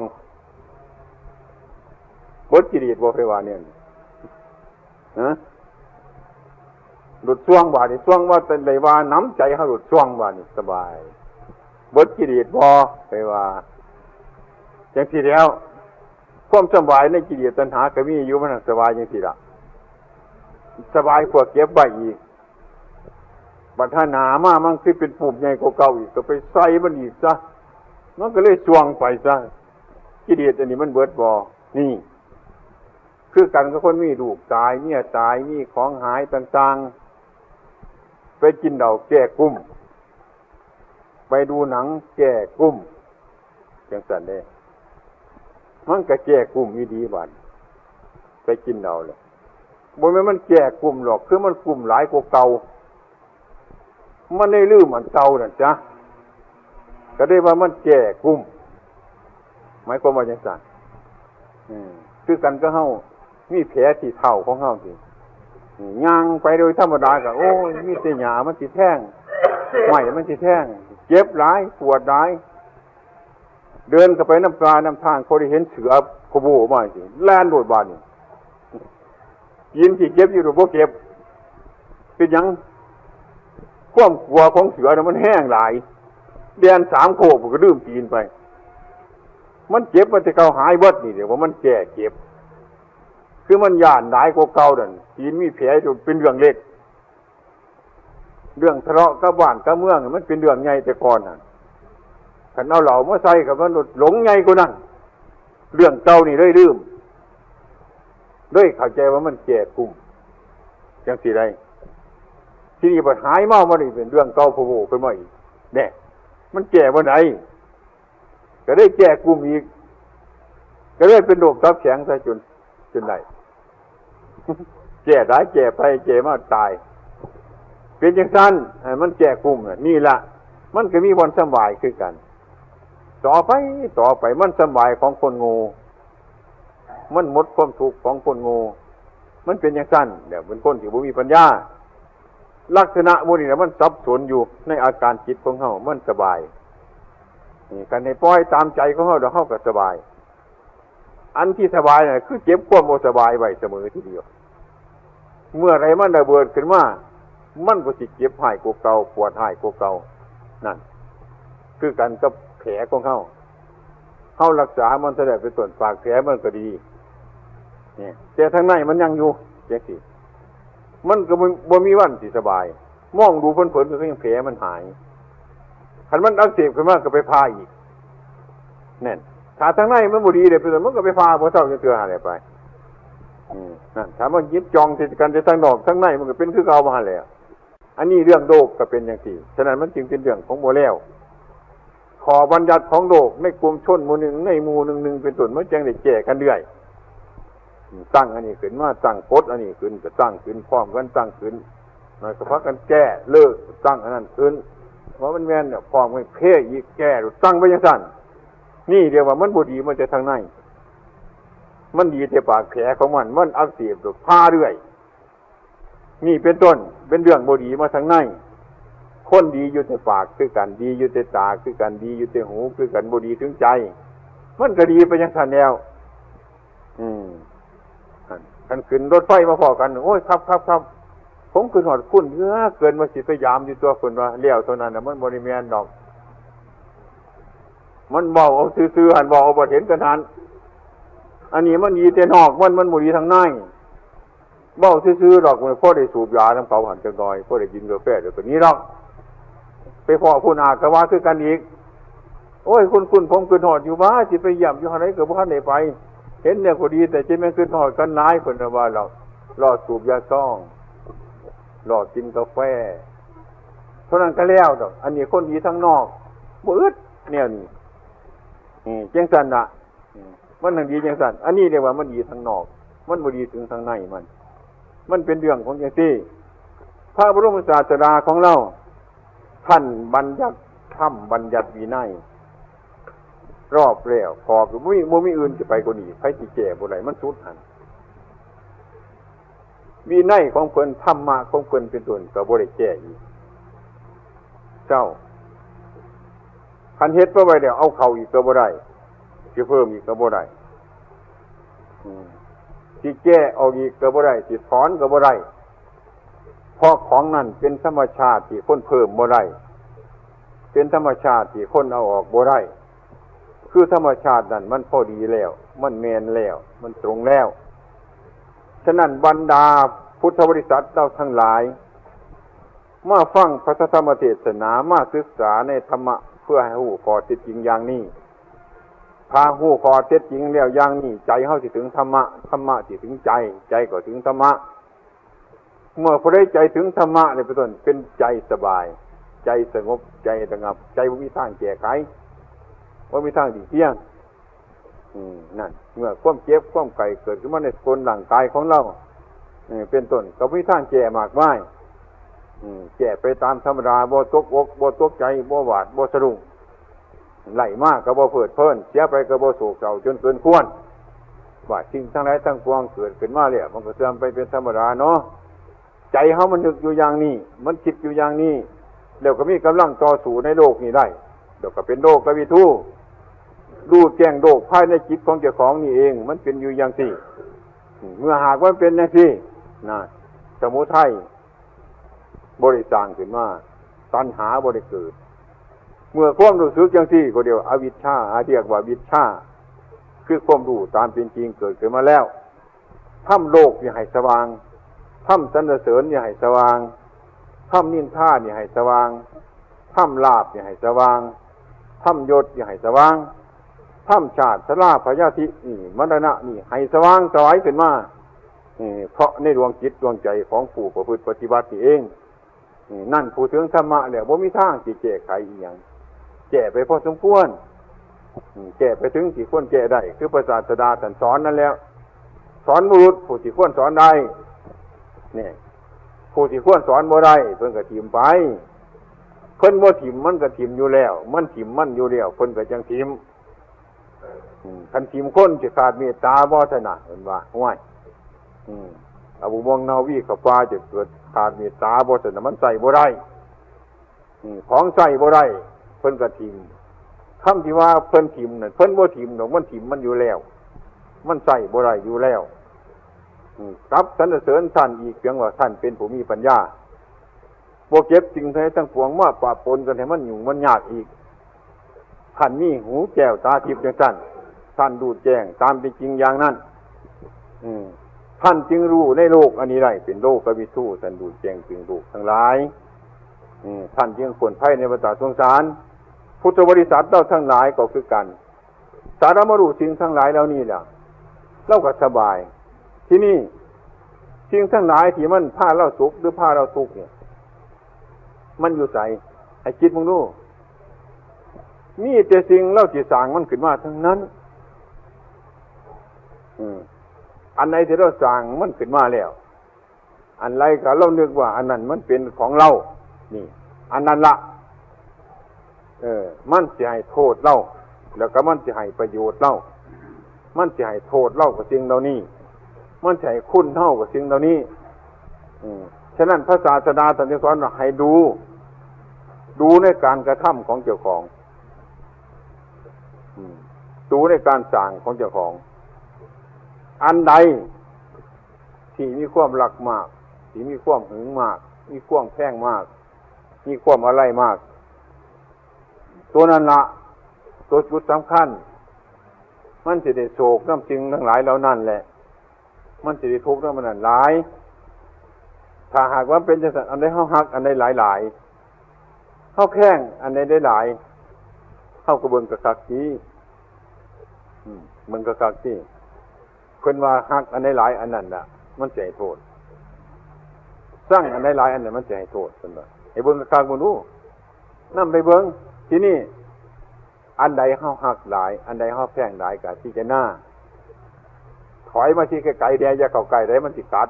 เบิดกิเลสบ่ ไปว่าเนี่ย ฮะ โดดส่วง บาดนี้ส่วงว่าแต่ได้ว่าน้ำใจเฮาโดดส่วง บาดนี้สบาย เบิดกิเลสบ่ ไปว่า จังซี่แล้ว ความสบายในกิเลสตัณหาก็มีอยู่ มันสบายจังซี่ล่ะ สบายกว่าเก็บไว้อีก บัดหาหน้ามามันคือเป็นปุ่มใหญ่กว่าเก่าอีก ก็ไปใส่มันอีกซะ มันก็เลยส่วงไปซะ กิเลสอันนี้มันเบิดบ่ นี่ คือกันกับคนมีลูกตาย เมียตาย มีของหายต่างๆ ไปกินเหล้าแก้กุ้ม ไปดูหนังแก้กุ้ม จังซั่นเด้ มันก็แก้กุ้มอีหลีบาด ไปกินเหล้าแล้ว บ่แม่นมันแก้กุ้มหรอก คือมันกุ้มหลายกว่าเก่า มันได้ลืมอันเก่านั่นจ้ะ ก็ได้ว่ามันแก้กุ้ม หมายความว่าจังซั่น อืม คือกันก็เฮามีแผลที่เท้าของเฮาสิ อืม ย่างไปโดยธรรมดาก็ โอ้ย มีแต่หญ้ามันสิแทง ไม้มันสิแทง เจ็บหลาย ปวดหลาย เดินเข้าไปนำป่านำทาง เขาได้เห็นเสือโคโบมาสิ แล่นโลดบาดนี้ ตีนที่เจ็บอยู่หรือบ่เจ็บ เป็นหยัง ความกลัวของเสือน่ะมันแฮงหลาย แล่นสามโคกมันก็ลืมตีนไป มันเจ็บมันจะเก่าหายเบิดนี่ เดี๋ยวว่ามันแก้เจ็บ คือมันย้านหลายกว่าเก่านั่น ตีนมีแผลจนเป็นเรื่องเล็ก เรื่องทะเลาะกับบ้านกับเมืองนี่มันเป็นเรื่องใหญ่แต่ก่อนนั่น คันเอาเหล้ามาใส่กับมันหลงใหญ่กว่านั้น เรื่องเก่านี่เลยลืม เลยเข้าใจว่ามันแก้กุ้ม จังซี่ได้ ทีนี้บัดหายเมามานี่เป็นเรื่องเก่าโผล่ขึ้นมาอีก แน่ มันแก้บ่ได้ ก็ได้แก้กุ้มอีก ก็เลยเป็นโรคตับแข็งซะจน จนได้ แก้หลายแก้ไปแก้มาตาย เป็นจังซั่น ให้มันแก้กุ้มน่ะ นี่ล่ะ มันก็มีบ่อนสำบายคือกัน ต่อไป ต่อไป มันสำบายของคนโง่ มันหมดความทุกข์ของคนโง่ มันเป็นจังซั่น แล้วเป็นคนที่บ่มีปัญญา ลักษณะหมู่นี้น่ะมันสับสนอยู่ในอาการจิตของเฮา มันสบาย นี่ คันให้ปล่อยตามใจของเฮา แล้วเฮาก็สบาย อันที่สบายน่ะ คือเก็บความบ่สบายไว้เสมอทีเดียว เมื่อใดมันระเบิดขึ้นมา มันก็สิเจ็บฮ้ายกว่าเก่า ปวดฮ้ายกว่าเก่า นั่น คือกันกับแผลของเฮา เฮารักษามันเท่าใดเป็นต้น ปากแผลมันก็ดี เนี่ย แต่ทางในมันยังอยู่ จังซี่ มันก็บ่ บ่มีวันสิสบาย มองดูเผินๆ ก็ยังแผลมันหาย คันมันอักเสบขึ้นมาก็ไปผ่าอีก แน่น ถ้าทางในมันบ่ดีเลย เป็นต้น มันก็ไปผ่าบ่เซาจักเทื่อหั่นแหละไป อืม นั่น ถ้ามันยึดจ่องติดกันแต่ทางนอก ทางในมันก็เป็นคือเก่ามาหั่นแหละ อันนี้เรื่องโลกก็เป็นจั่งซี้ ฉะนั้นมันจึงเป็นเรื่องของบ่แล้ว ข้อบัญญัติของโลกในกลุ่มชนหมู่หนึ่ง ในหมู่หนึ่งๆ เป็นต้น มันจั่งได้แก้กันเรื่อย ตั้งอันนี้ขึ้นมา ตั้งกฎอันนี้ขึ้น ก็ตั้งขึ้นพร้อมกัน ตั้งขึ้น หน่อยก็พากันแก้ เลิก ตั้งอันนั้นขึ้น ว่ามันแม่นเนี่ย พร้อมกันแก้อีก แก้ ตั้งไปจั่งซั้น นี่เรียกว่ามันบ่ดีมาแต่ทางใน มันดีแต่ปากแผลของมัน มันอักเสบ พาเรื่อย นี่เป็นต้น เป็นเรื่องบ่ดีมาทางใน คนดีอยู่แต่ปากคือกัน ดีอยู่แต่ตาคือกัน ดีอยู่แต่หูคือกัน บ่ดีถึงใจ มันก็ดีไปจั่งซั้นแล้ว อืม คันขึ้นรถไฟมาพ้อกัน โอ้ย ครับ ครับ ครับ ผมขึ้นฮอดคุณเหลือเกิน ว่าสิไปยามอยู่ตัว เพิ่นว่า แล้วเท่านั้นน่ะ มันบ่ได้แม่นดอก มันเว้าเอาซื่อๆ หั่น เว้าเอาบ่เห็นกันหั่น อันนี้มันดีแต่นอก มัน มันบ่ดีทางใน เว้าซื่อๆ ดอก มันพอได้สูบยานำเขาหั่นจักหน่อย พอได้กินกาแฟ เดี๋ยวก็หนีดอก ไปพ้อผู้หน้าก็ว่าคือกันอีก โอ้ย คุณ คุณ ผมขึ้นฮอดอยู่ ว่าสิไปเยี่ยมอยู่หั่นใดก็บ่ทันได้ไป เห็นแล้วก็ดี แต่จะแม่นขึ้นฮอดกันหลาย เพิ่นว่า รอ รอสูบยาซอง รอกินกาแฟ เท่านั้นก็แล้วดอก อันนี้คนดีทางนอก บ่อึดแนวนี้ อืม จั่งซั้นน่ะ อืม มันจั่งดีจั่งซั้น อันนี้เรียกว่ามันดีทางนอก มันบ่ดีถึงทางในมัน มันเป็นเรื่องของจั่งซี้ พระบรมศาสดาของเรา ท่านบัญญัติธรรม บัญญัติวินัย รอบแล้ว ข้อก็บ่มี บ่มีอื่นสิไปกว่านี้ ไผสิแก้บ่ได้ มันสุดหั่น วินัยของเพิ่น ธรรมะของเพิ่นเป็นต้น ก็บ่ได้แก้อีก เจ้า คันเฮ็ดมาไว้แล้ว เอาเข้าอีกก็บ่ได้ สิเพิ่มอีกก็บ่ได้ อืม สิแก้ออกอีกก็บ่ได้ สิถอนก็บ่ได้ เพราะของนั้นเป็นธรรมชาติที่คนเพิ่มบ่ได้ เป็นธรรมชาติที่คนเอาออกบ่ได้ คือธรรมชาตินั้นมันพอดีแล้ว มันแม่นแล้ว มันตรงแล้ว ฉะนั้นบรรดาพุทธบริษัทเราทั้งหลาย มาฟังพระธรรมเทศนา มาศึกษาในธรรมะ เพื่อให้รู้ข้อเท็จจริงอย่างนี้ ถ้ารู้ข้อเท็จจริงแล้วอย่างนี้ ใจเฮาสิถึงธรรมะ ธรรมะสิถึงใจ ใจก็ถึงธรรมะ เมื่อผู้ใดใจถึงธรรมะเนี่ยเป็นต้น เป็นใจสบาย ใจสงบ ใจระงับ ใจบ่มีทางแก้ไข บ่มีทางหลีกเลี่ยง อืม นั่น เมื่อความเจ็บความไข้เกิดขึ้นมาในสกุลร่างกายของเรา เออ เป็นต้น ก็มีทางแก้มากมาย อืม แก้ไปตามธรรมดา บ่ตกอก บ่ตกใจ บ่หวาด บ่สะดุ้ง ได้มาก็บ่เพลิดเพลิน เสียไปก็บ่โศกเศร้าจนเกินควร ว่าสิ่งทั้งหลายทั้งปวงเกิดขึ้นมาแล้ว มันก็เสื่อมไปเป็นธรรมดาเนาะ ใจเฮามันนึกอยู่อย่างนี้ มันคิดอยู่อย่างนี้ แล้วก็มีกำลังต่อสู้ในโลกนี้ได้ แล้วก็เป็นโลกวิทู รู้แจ้งโลกภายในจิตของเจ้าของนี่เอง มันเป็นอยู่อย่างซี้ เมื่อหากมันเป็นอย่างซี้นะ สมุทัยบ่ได้สร้างขึ้นมา ตัณหาบ่ได้เกิด เมื่อความรู้สึกอย่างซี้ก็เรียกว่าอวิชชา เรียกว่าวิชชา คือความรู้ตามเป็นจริงเกิดขึ้นมาแล้ว ทำโลกนี่ให้สว่าง ทำสรรเสริญนี่ให้สว่าง ทำนินทานี่ให้สว่าง ทำลาภนี่ให้สว่าง ทำยศนี่ให้สว่าง ทำชาติชราพยาธินี่ มรณะนี่ให้สว่างไสวขึ้นมา เออ เพราะในดวงจิตดวงใจของผู้ประพฤติปฏิบัตินี่เอง เออ นั่นผู้ถึงธรรมะแล้วบ่มีทางสิแก้ไขอีหยัง แก้ไปพอสมควร อืม แก้ไปถึงที่ควรแก้ได้ คือพระศาสดาท่านสอนนั่นแหละ สอนบุรุษผู้ที่ควรสอนได้ เนี่ย ผู้ที่ควรสอนบ่ได้ เพิ่นก็ถิ่มไป เพิ่นบ่ถิ่มมันก็ถิ่มอยู่แล้ว มันถิ่มมันอยู่แล้ว เพิ่นก็จั่งถิ่ม อืม คันถิ่มคนสิขาดเมตตาบ่ ซั่นน่ะ เพิ่นว่า ห้วย อืม เอาบ่ม่วงเนาวีเข้าป่าจะเกิดขาดเมตตาบ่ ซั่นน่ะ มันใช้บ่ได้ อืม ของใช้บ่ได้ เพิ่นก็ถิ่ม คำที่ว่าเพิ่นถิ่มนั่น เพิ่นบ่ถิ่มดอก มันถิ่มมันอยู่แล้ว มันใช้บ่ได้อยู่แล้ว อืม กลับสรรเสริญท่านอีกเพียงว่าท่านเป็นผู้มีปัญญา บ่เก็บสิ่งทั้งหลายทั้งปวงมาปะปนกันให้มันยุ่งมันยากอีก ท่านมีหูแก้วตาทิพย์จั่งซั้น ท่านรู้แจ้งตามเป็นจริงอย่างนั้น อืม ท่านจึงรู้ในโลกอันนี้ได้ เป็นโลกวิทู ท่านรู้แจ้งซึ่งโลกทั้งหลาย อืม ท่านจึงพ้นภัยในวัฏสงสาร พุทธบริษัทเราทั้งหลายก็คือกัน ถ้าเรามารู้สิ่งทั้งหลายเหล่านี้แล้ว เราก็สบาย ทีนี้ สิ่งทั้งหลายที่มันพาเราสุขหรือพาเราทุกข์เนี่ย มันอยู่ไส ให้คิดมึงดู มีแต่สิ่งเราสิสร้างมันขึ้นมาทั้งนั้น อืม อันใดที่เราสร้างมันขึ้นมาแล้ว อันใดก็เรานึกว่าอันนั้นมันเป็นของเรา นี่ อันนั้นละ เออ มันสิให้โทษเรา แล้วก็มันสิให้ประโยชน์เรา มันสิให้โทษเรากับสิ่งเหล่านี้ มันสิให้คุณเฮากับสิ่งเหล่านี้ อืม ฉะนั้นพระศาสดาท่านจึงสอนว่าให้ดู ดูในการกระทำของเจ้าของ อืม ดูในการสร้างของเจ้าของ อันใดที่มีความรักมาก ที่มีความหึงมาก มีความแพงมาก มีความอะไรมาก ตัวนั้นละ ตัวจุดสำคัญ มันสิได้โศกนำสิ่งทั้งหลายเหล่านั้นแหละ มันสิได้ทุกข์นำมันนั้นหลาย ถ้าหากว่าเป็นจังซั่น อันใดเฮาฮัก อันใดหลายๆ เฮาแพง อันใดหลายๆ เฮาก็เบิ่งคักๆ ติ อืม เบิ่งคักๆ ติ เพิ่นว่าฮักอันใดหลาย อันนั้นน่ะ มันสิให้โทษ ซังอันใดหลาย อันนั้นมันสิให้โทษ เพิ่นว่า ให้เบิ่งคักๆ เบิ่งดู นำไปเบิ่ง ทีนี้ อันใดเฮาฮักหลาย อันใดเฮาแพงหลาย ก็พิจารณา ถอยมาที่ไกลๆ แด่ อย่าเข้าใกล้ได้ มันสิกัด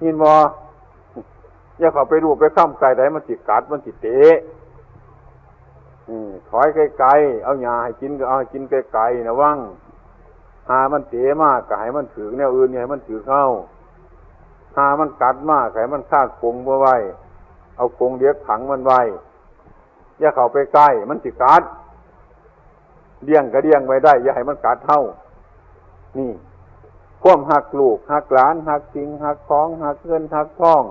ยินบ่ อย่าเข้าไปลูบไปคำใกล้ได้ มันสิกัด มันสิเตะ อืม ถอยไกลๆ เอาหญ้าให้กินก็เอาให้กินไกลๆ ระวัง หามันเตะมาก็ให้มันถืกแนวอื่น อย่าให้มันถืกเฮา หามันกัดมาก็ให้มันคากรงบ่ไว้ เอากรงเหล็กขังมันไว้ อย่าเข้าไปใกล้ มันสิกัด เลี้ยงก็เลี้ยงไว้ได้ อย่าให้มันกัดเฮา นี่ ความฮักลูก ฮักหลาน ฮักสิ่ง ฮักของ ฮักเงิน ฮักทอง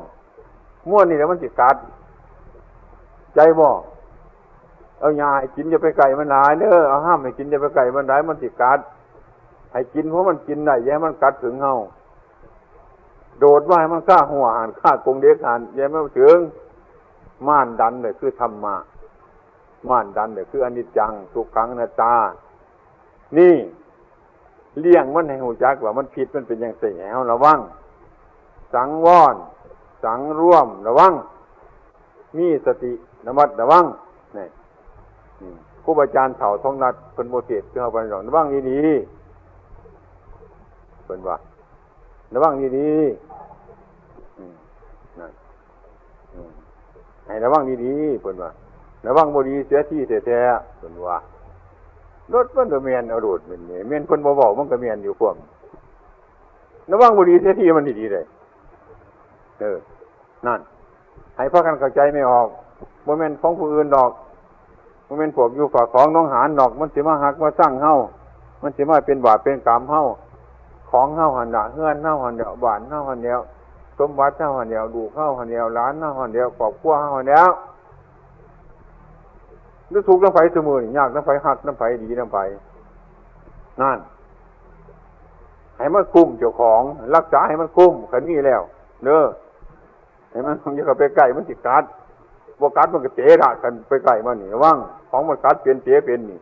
มวลนี่แหละมันสิกัด ใจบ่ เอาหญ้าให้กินอย่าไปใกล้มันหลายเด้อ เอาห้ามให้กินอย่าไปใกล้มันหลาย มันสิกัด ให้กินเพราะมันกินได้ อย่าให้มันกัดถึงเฮา โดดว่าให้มันฆ่าหัวหัน ฆ่ากรงเหล็กหัน อย่าให้มันถึง ม่านดันเลยคือธรรมะ ม่านดันเนี่ยคืออนิจจัง ทุกขัง อนัตตา นี่ เลี้ยงมันให้รู้จักว่ามันผิด มันเป็นจังซี่ ให้เฮาระวัง สังวร สังรวม ระวัง มีสติ ระมัดระวัง นี่ อืม ครูบาอาจารย์เฒ่าทองนัดเพิ่นบ่เทศน์คือเฮาปานนั้นดอก ระวังดีๆ เพิ่นว่า ระวังดีๆ อืม นั่น อืม ให้ระวังดีๆ เพิ่นว่า ระวังบ่ดีเสียทีแท้ๆ เพิ่นว่า รถมันก็แม่นเอาโลด แม่น แม่นเพิ่นบ่เว้ามันก็แม่นอยู่ความ ระวังบ่ดีเสียทีมันดีๆ เด้ เออ นั่น ให้พากันเข้าใจไม่ออก บ่แม่นของผู้อื่นดอก บ่แม่นพวกอยู่ฝากของหนองหานดอก มันสิมาฮักมาซังเฮา มันสิมาเป็นบาปเป็นกรรมเฮา ของเฮาหั่นละ เฮือนเฮาหั่นแล้ว บ้านเฮาหั่นแล้ว สมบัติเฮาหั่นแล้ว ลูกเฮาหั่นแล้ว หลานเฮาหั่นแล้ว ครอบครัวเฮาหั่นแล้ว หรือทุกข์นำไผซุมื้อนี้ ยากนำไผ ฮักนำไผ ดีนำไผ นั่น ให้มันคุ้มเจ้าของ รักษาให้มันคุ้ม คันมีแล้ว เด้อ ให้มัน อย่าเข้าไปใกล้ มันสิกัด บ่กัดมันก็เตะละ คันไปใกล้มันนี่ ระวัง ของมันกัดเป็นเตะเป็นนี่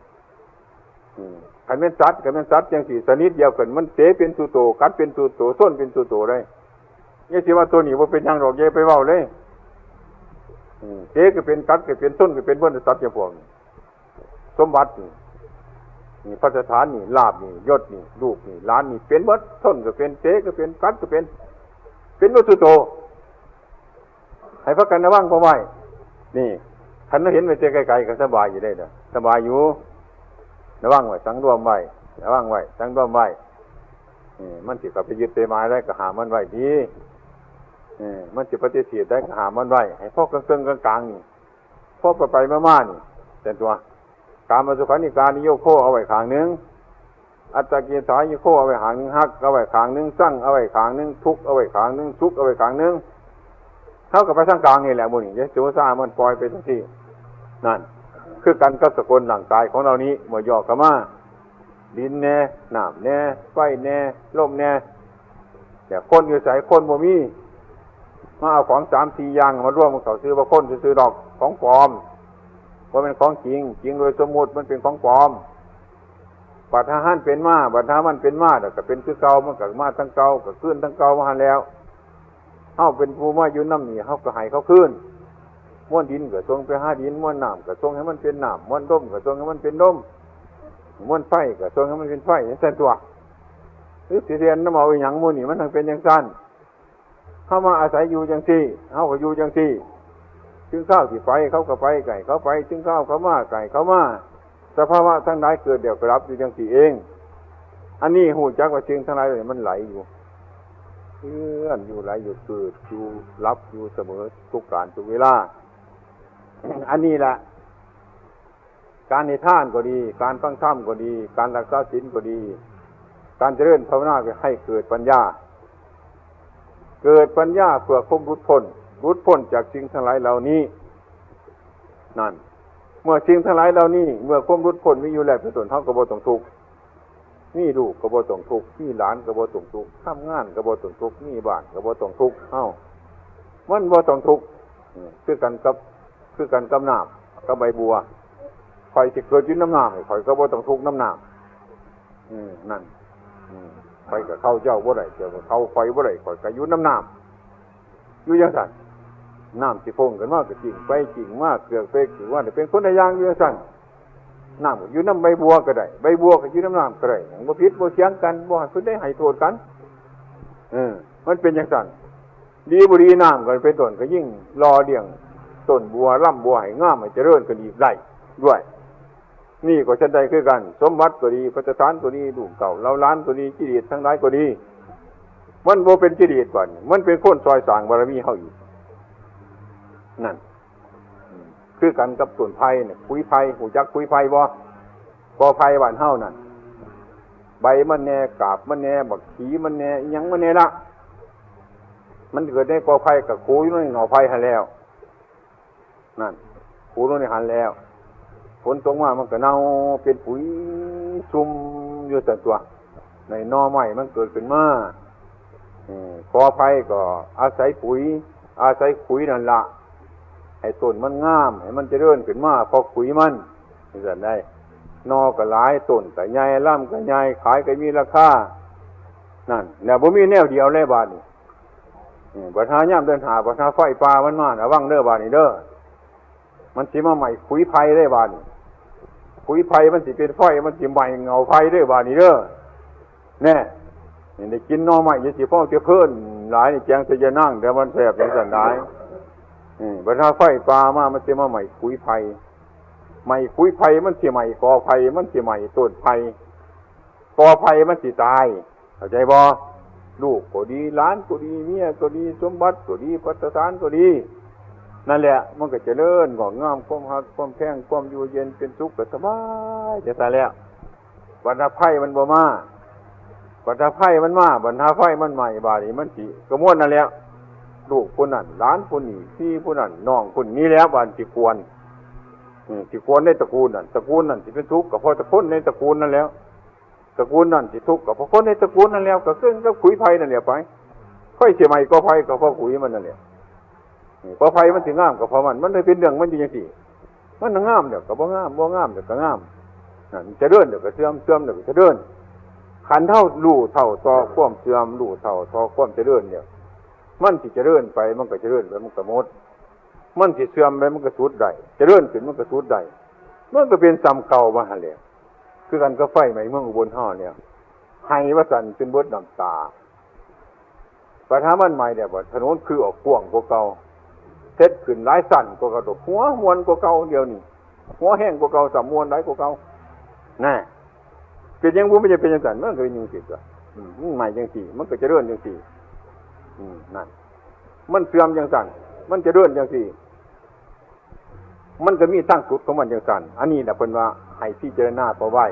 อืม คันแม่นสัตว์ คันแม่นสัตว์จังซี่ ชนิดเดียวกัน มันเตะเป็นสู่โต กัดเป็นสู่โต ส้นเป็นสู่โตได้ อย่าสิว่าตัวนี้บ่เป็นหยังดอก อย่าไปเว้าเลย อืม เตะก็เป็น กัดก็เป็น ส้นก็เป็น เพิ่นสัตว์อย่างพวกนี้ สมบัตินี่ นี่ พัสถานนี่ ลาภนี่ ยศนี่ ลูกนี่ หลานนี่ เป็นหมด ส้นก็เป็น เตะก็เป็น กัดก็เป็น เป็นหมดสู่โต ให้พากันระวังพอไว้ นี่ คันเราเห็นไว้แต่ไกลๆ ก็สบายอยู่ได้เด้อ สบายอยู่ ระวังไว้ สังรวมไว้ ระวังไว้ สังรวมไว้ นี่ มันสิเข้าไปยึดไปหมายได้ก็ห้ามมันไว้ดี เออ มันสิปฏิเสธได้ก็ห้ามมันไว้ ให้พอเกิงๆ กลางๆ นี่ พอไปๆ มาๆ นี่ เป็นตัว กามสุขาริการนิโยโคเอาไว้ข้างหนึ่ง อัตตกิลมัฏฐานิโยโคเอาไว้ข้างหนึ่ง ฮักเอาไว้ข้างหนึ่ง ซังเอาไว้ข้างหนึ่ง ทุกข์เอาไว้ข้างหนึ่ง สุขเอาไว้ข้างหนึ่ง เฮาก็ไปทางกลางนี่แหละ หมู่นี้ อย่าโจซ่ามันปล่อยไปจังซี่ นั่น คือกันกับสกลร่างกายของเรานี้ เมื่อย่อเข้ามา ดินแน่ น้ำแน่ ไฟแน่ ลมแน่ แต่คนอยู่ไส คนบ่มี มาเอาของสามสี่อย่างมารวมกันเข้า ซื่อว่าคนซื่อๆ ดอก ของปลอม บ่แม่นของจริง จริงโดยสมมุติมันเป็นของปลอม บัดหาหันเป็นมา บัดหามันเป็นมา แล้วก็เป็นคือเก่า มันก็มาทางเก่า ก็คืนทางเก่ามาหั้นแล้ว เฮาเป็นผู้มาอยู่นำนี่ เฮาก็ให้เขาคืน มวลดินก็ส่งไปหาดิน มวลน้ำก็ส่งให้มันเป็นน้ำ มวลลมก็ส่งให้มันเป็นลม มวลไฟก็ส่งให้มันเป็นไฟ จั่งซั้นตั๊ว หรือสิเรียนนำเอาอีหยังหมู่นี่ มันจั่งเป็นจั่งซั้น เฮามาอาศัยอยู่จั่งซี้ เฮาก็อยู่จั่งซี้ ถึงคราวสิไป เขาก็ไป ไกลเขาไป ถึงคราวเขามา ไกลเขามา สภาวะทั้งหลายเกิดแล้วก็ดับอยู่จั่งซี้เอง อันนี้ฮู้จักว่าสิ่งทั้งหลายเหล่านี้มันไหลอยู่ เคลื่อนอยู่ ไหลอยู่ เกิดอยู่ ดับอยู่เสมอทุกกาลทุกเวลา อันนี้แหละ การให้ทานก็ดี การฟังธรรมก็ดี การรักษาศีลก็ดี การเจริญภาวนาก็ให้เกิดปัญญา เกิดปัญญาเพื่อความหลุดพ้น หลุดพ้นจากสิ่งทั้งหลายเหล่านี้ นั่น เมื่อสิ่งทั้งหลายเหล่านี้ เมื่อความหลุดพ้นมีอยู่แล้วเป็นต้น เฮาก็บ่ต้องทุกข์ มีลูกก็บ่ต้องทุกข์ มีหลานก็บ่ต้องทุกข์ ทำงานก็บ่ต้องทุกข์ มีบ้านก็บ่ต้องทุกข์ เฮา มันบ่ต้องทุกข์ อืม คือกันกับ คือกันกับน้ำ กับใบบัว ข้อยสิเกิดอยู่นำน้ำ ข้อยก็บ่ต้องทุกข์นำน้ำ อืม นั่น อืม ข้อยก็เข้าเจ้าบ่ได้ เจ้าก็เข้าข้อยบ่ได้ ข้อยก็อยู่นำน้ำ อยู่จั่งซั้น น้ำสิพ่งขึ้นมาก็จิ่งไปจิ่งมา เกือกไปเกือกมา เป็นคนละอย่างอยู่จั่งซั้น น้ำก็อยู่นำใบบัวก็ได้ ใบบัวก็อยู่นำน้ำก็ได้ บ่ผิดบ่เถียงกัน บ่ให้ผู้ใดให้โทษกัน เออ มันเป็นจั่งซั้น ดีบ่ดีน้ำก็เป็นต้นก็ยิ่งหล่อเลี้ยงต้นบัวลำบัวให้งามให้เจริญขึ้นอีกได้ด้วย นี่ก็ฉันใดคือกัน สมบัติก็ดี ภัตตาหารก็ดี ลูกเต้าเหล่าหลานก็ดี กิเลสทั้งหลายก็ดี มันบ่เป็นกิเลสบัดนี้ มันเป็นคนซอยสร้างบารมีเฮาอีก นั่น คือกันกับต้นไผ่เนี่ย ขุยไผ่ ฮู้จักขุยไผ่บ่? กอไผ่บ้านเฮานั่น ใบมันแหน่ กาบมันแหน่ บักขีมันแหน่ อิหยังมันแหน่ละ มันเกิดในกอไผ่ก็ขูอยู่ในหน่อไผ่หั่นแล้ว นั่น ขูลงในหั่นแล้ว ฝนตกมามันก็เน่าเป็นปุ๋ยซุ่มอยู่ซั่นตั๊ว ในหน่อไม้มันเกิดขึ้นมา อืม กอไผ่ก็อาศัยปุ๋ย อาศัยขุยนั่นละ ให้ต้นมันงาม ให้มันเจริญขึ้นมา เพราะขุยมัน จั่งซั้นได้ หน่อก็หลาย ต้นก็ใหญ่ ลำก็ใหญ่ ขายก็มีราคา นั่น แล้วบ่มีแนวเดียวเลยบาดนี้ อืม บัดหายามเดือนห้า บัดหาไฟป่ามันมา ระวังเด้อบาดนี้เด้อ มันสิมาไหม้ขุยไผ่เด้บาดนี้ ขุยไผ่มันสิเป็นไฟ มันสิไหม้เงาไผ่เด้บาดนี้เด้อ แน่ นี่ได้กินหน่อไม้ อย่าสิพ้องจะเพิ่นหลาย นี่แกงใส่ยานาง แต่มันแซ่บจั่งซั้นหลาย อืม บัดหาไฟป่ามา มันสิมาไหม้ขุยไผ่ ไหม้ขุยไผ่ มันสิไหม้กอไผ่ มันสิไหม้ต้นไผ่ กอไผ่มันสิตาย เข้าใจบ่? ลูกก็ดี หลานก็ดี เมียก็ดี สมบัติก็ดี ภัตตาหารก็ดี นั่นแหละ มันก็เจริญงอกงาม ความฮัก ความแพง ความอยู่เย็นเป็นสุขก็สบาย จั่งซั้นแหละ บัดหาไฟมันบ่มา บัดหาไฟมันมา บัดหาไฟมันไหม้ บาดนี้มันสิกระมวลนั่นแหละ ลูกผู้นั้น หลานผู้นี้ พี่ผู้นั้น น้องผู้นี้แล้ว บาดสิกวน อืม สิกวนในตระกูลนั่น ตระกูลนั่นสิเป็นทุกข์ก็เพราะคนในตระกูลนั่นแหละ ตระกูลนั่นสิทุกข์ก็เพราะคนในตระกูลนั่นแหละ ก็คือกับขุยไผ่นั่นแหละไป ไฟสิไหม้กอไผ่ก็เพราะขุยมันนั่นแหละ อืม กอไผ่มันสิงามก็เพราะมัน มันเลยเป็นเรื่องมันอยู่จั่งซี้ มันงามแล้วก็บ่งาม บ่งามแล้วก็งาม นั่น เจริญแล้วก็เสื่อม เสื่อมแล้วก็เจริญ คันเฮารู้เท่าต่อความเสื่อม รู้เท่าต่อความเจริญเนี่ย มันสิเจริญไป มันก็เจริญไป มันก็หมด มันสิเสื่อมไป มันก็สุดได้ เจริญขึ้น มันก็สุดได้ มันก็เป็นส่ำเก่ามาหั่นแหละ คือกันกับไฟไหม้เมืองอุบลเฮาเนี่ย ไหม้ว่าซั่นจนเบิดน้ำตา บัดหามันไหม้แล้ว บัดถนนคือออกกว้างกว่าเก่า เฮ็ดขึ้นหลายชั้นกว่าเก่า หัวม่วนกว่าเก่า เดี๋ยวนี้ หัวแฮงกว่าเก่า ซ้ำม่วนหลายกว่าเก่า น่ะ เป็นหยังบ่ มันจะเป็นจั่งซั้น มันก็เป็นจั่งซี้ตั๊ว อืม มันไหม้จั่งซี้ มันก็เจริญจั่งซี้ อืม นั่น มันเสื่อมจั่งซั้น มันเจริญจั่งซี้ มันก็มีทางสุดของมันจั่งซั้น อันนี้แหละเพิ่นว่าให้พิจารณาพอไว้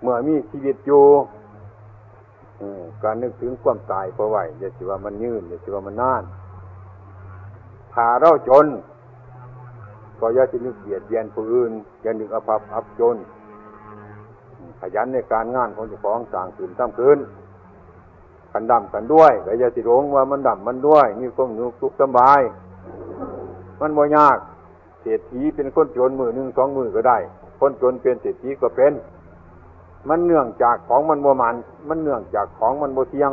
เมื่อมีชีวิตอยู่ อืม ก็นึกถึงความตายพอไว้ อย่าสิว่ามันยืน อย่าสิว่ามันนาน ถ้าเราจน ก็อย่าสินึกเบียดเบียนผู้อื่น อย่านึกเอาภัพอับจน ขยันในการงานของเจ้าของ สร้างขึ้น ทำขึ้น คันร่ำคันรวย ก็อย่าสิหลงว่ามันร่ำมันรวย มีความสุขสบาย มันบ่ยาก เศรษฐีเป็นคนจนมื้อหนึ่งสองมื้อก็ได้ คนจนเป็นเศรษฐีก็เป็น มันเนื่องจากของมันบ่มั่น มันเนื่องจากของมันบ่เที่ยง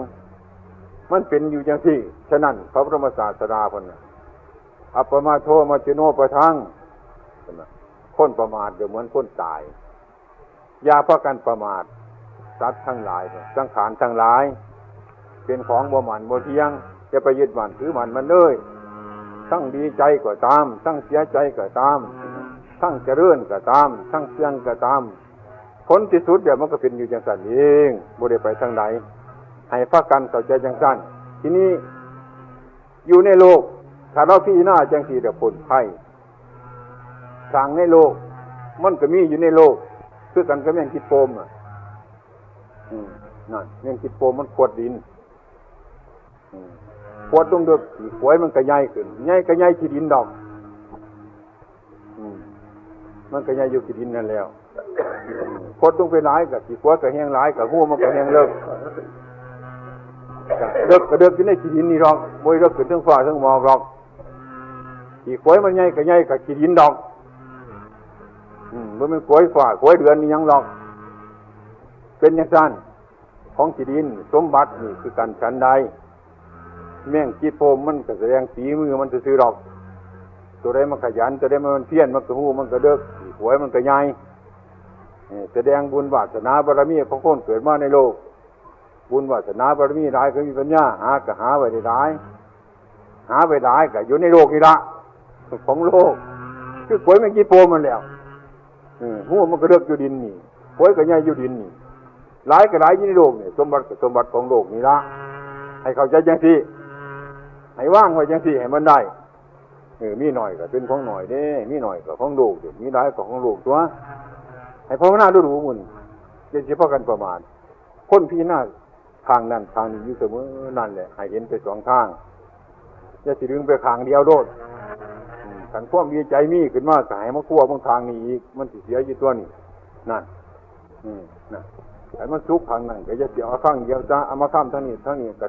มันเป็นอยู่จังซี่ ฉะนั้นพระบรมศาสดาเพิ่นน่ะ อัปปมาโทมัจจุโนปะทัง คนประมาทก็เหมือนคนตาย อย่าพากันประมาท สัตว์ทั้งหลาย สังขารทั้งหลาย เป็นของบ่หมั่นบ่เที่ยง อย่าไปยึดมั่นถือมั่นมันเลย ทั้งดีใจก็ตาม ทั้งเสียใจก็ตาม ทั้งเจริญก็ตาม ทั้งเสื่อมก็ตาม ผลที่สุดเดี๋ยวมันก็เป็นอยู่จังซั่นเอง บ่ได้ไปทางใด ให้พากันเข้าใจจังซั่น ทีนี้อยู่ในโลก ถ้าเราพิจารณาจังซี่เดี๋ยวพ้นภัย สร้างในโลก มันก็มีอยู่ในโลก คือกันกับแมงกิดโปมน่ะ อืม นั่น แมงกิดโปมมันขวดดิน อืม ขวดลงเดิกขี้ขวยมันก็ใหญ่ขึ้น ใหญ่ก็ใหญ่ขี้ดินดอก อืม มันก็ใหญ่อยู่ขี้ดินนั่นแล้ว อืม ขวดลงไปหลายก็ขี้ขวยก็แห้งหลาย ก็ฮูมันก็แห้งเลิก ก็เลิกก็เลิกอยู่ในขี้ดินนี่ดอก บ่ได้เลิกขึ้นเทิงฟ้าเทิงหมอกดอก ขี้ขวยมันใหญ่ก็ใหญ่ก็ขี้ดินดอก อืม บ่แม่นขวยฟ้าขวยเดือนนี่หยังดอก เป็นจังซั่น ของขี้ดิน สมบัตินี่คือกันฉันใด แมงกิดโปมมันก็แสดงฝีมือมันซื่อๆดอก ตัวใดมันขยัน ตัวใดมันเพียร มันก็ฮูมันก็เลิก ขี้ขวยมันก็ใหญ่ เออ แสดงบุญวาสนาบารมีของคนเกิดมาในโลก บุญวาสนาบารมีหลายก็มีปัญญา หาก็หาไว้ได้หลาย หาไว้หลายก็อยู่ในโลกนี่ละ ของโลก คือขวยแมงกิดโปมมันแล้ว เออ ฮูมันก็เลิกอยู่ดินนี่ ขวยก็ใหญ่อยู่ดินนี่ หลายก็หลายอยู่ในโลกนี่ สมบัติก็สมบัติของโลกนี่ละ ให้เข้าใจจังซี่ ให้วางไว้จังซี่ ให้มันได้ เออ มีน้อยก็เป็นของน้อยเด้ มีน้อยก็ของโลกเด้ มีหลายก็ของโลกตัว ให้ภาวนาดูๆ มื้อนี้ อย่าสิพากันประมาท คนพิจารณาทางนั้นทางนี้อยู่เสมอนั่นแหละ ให้เห็นไปสองทาง อย่าสิดึงไปข้างเดียวโลด อืม คันความดีใจมีขึ้นมาก็ให้มาควบเบิ่งทางนี้อีก มันสิเสียอยู่ตัวนี้ นั่น อืม นั่น ให้มันสุขทางนั้นก็อย่าสิเอาทางเดียวซะ เอามาค้ำทางนี้ ทางนี้ก็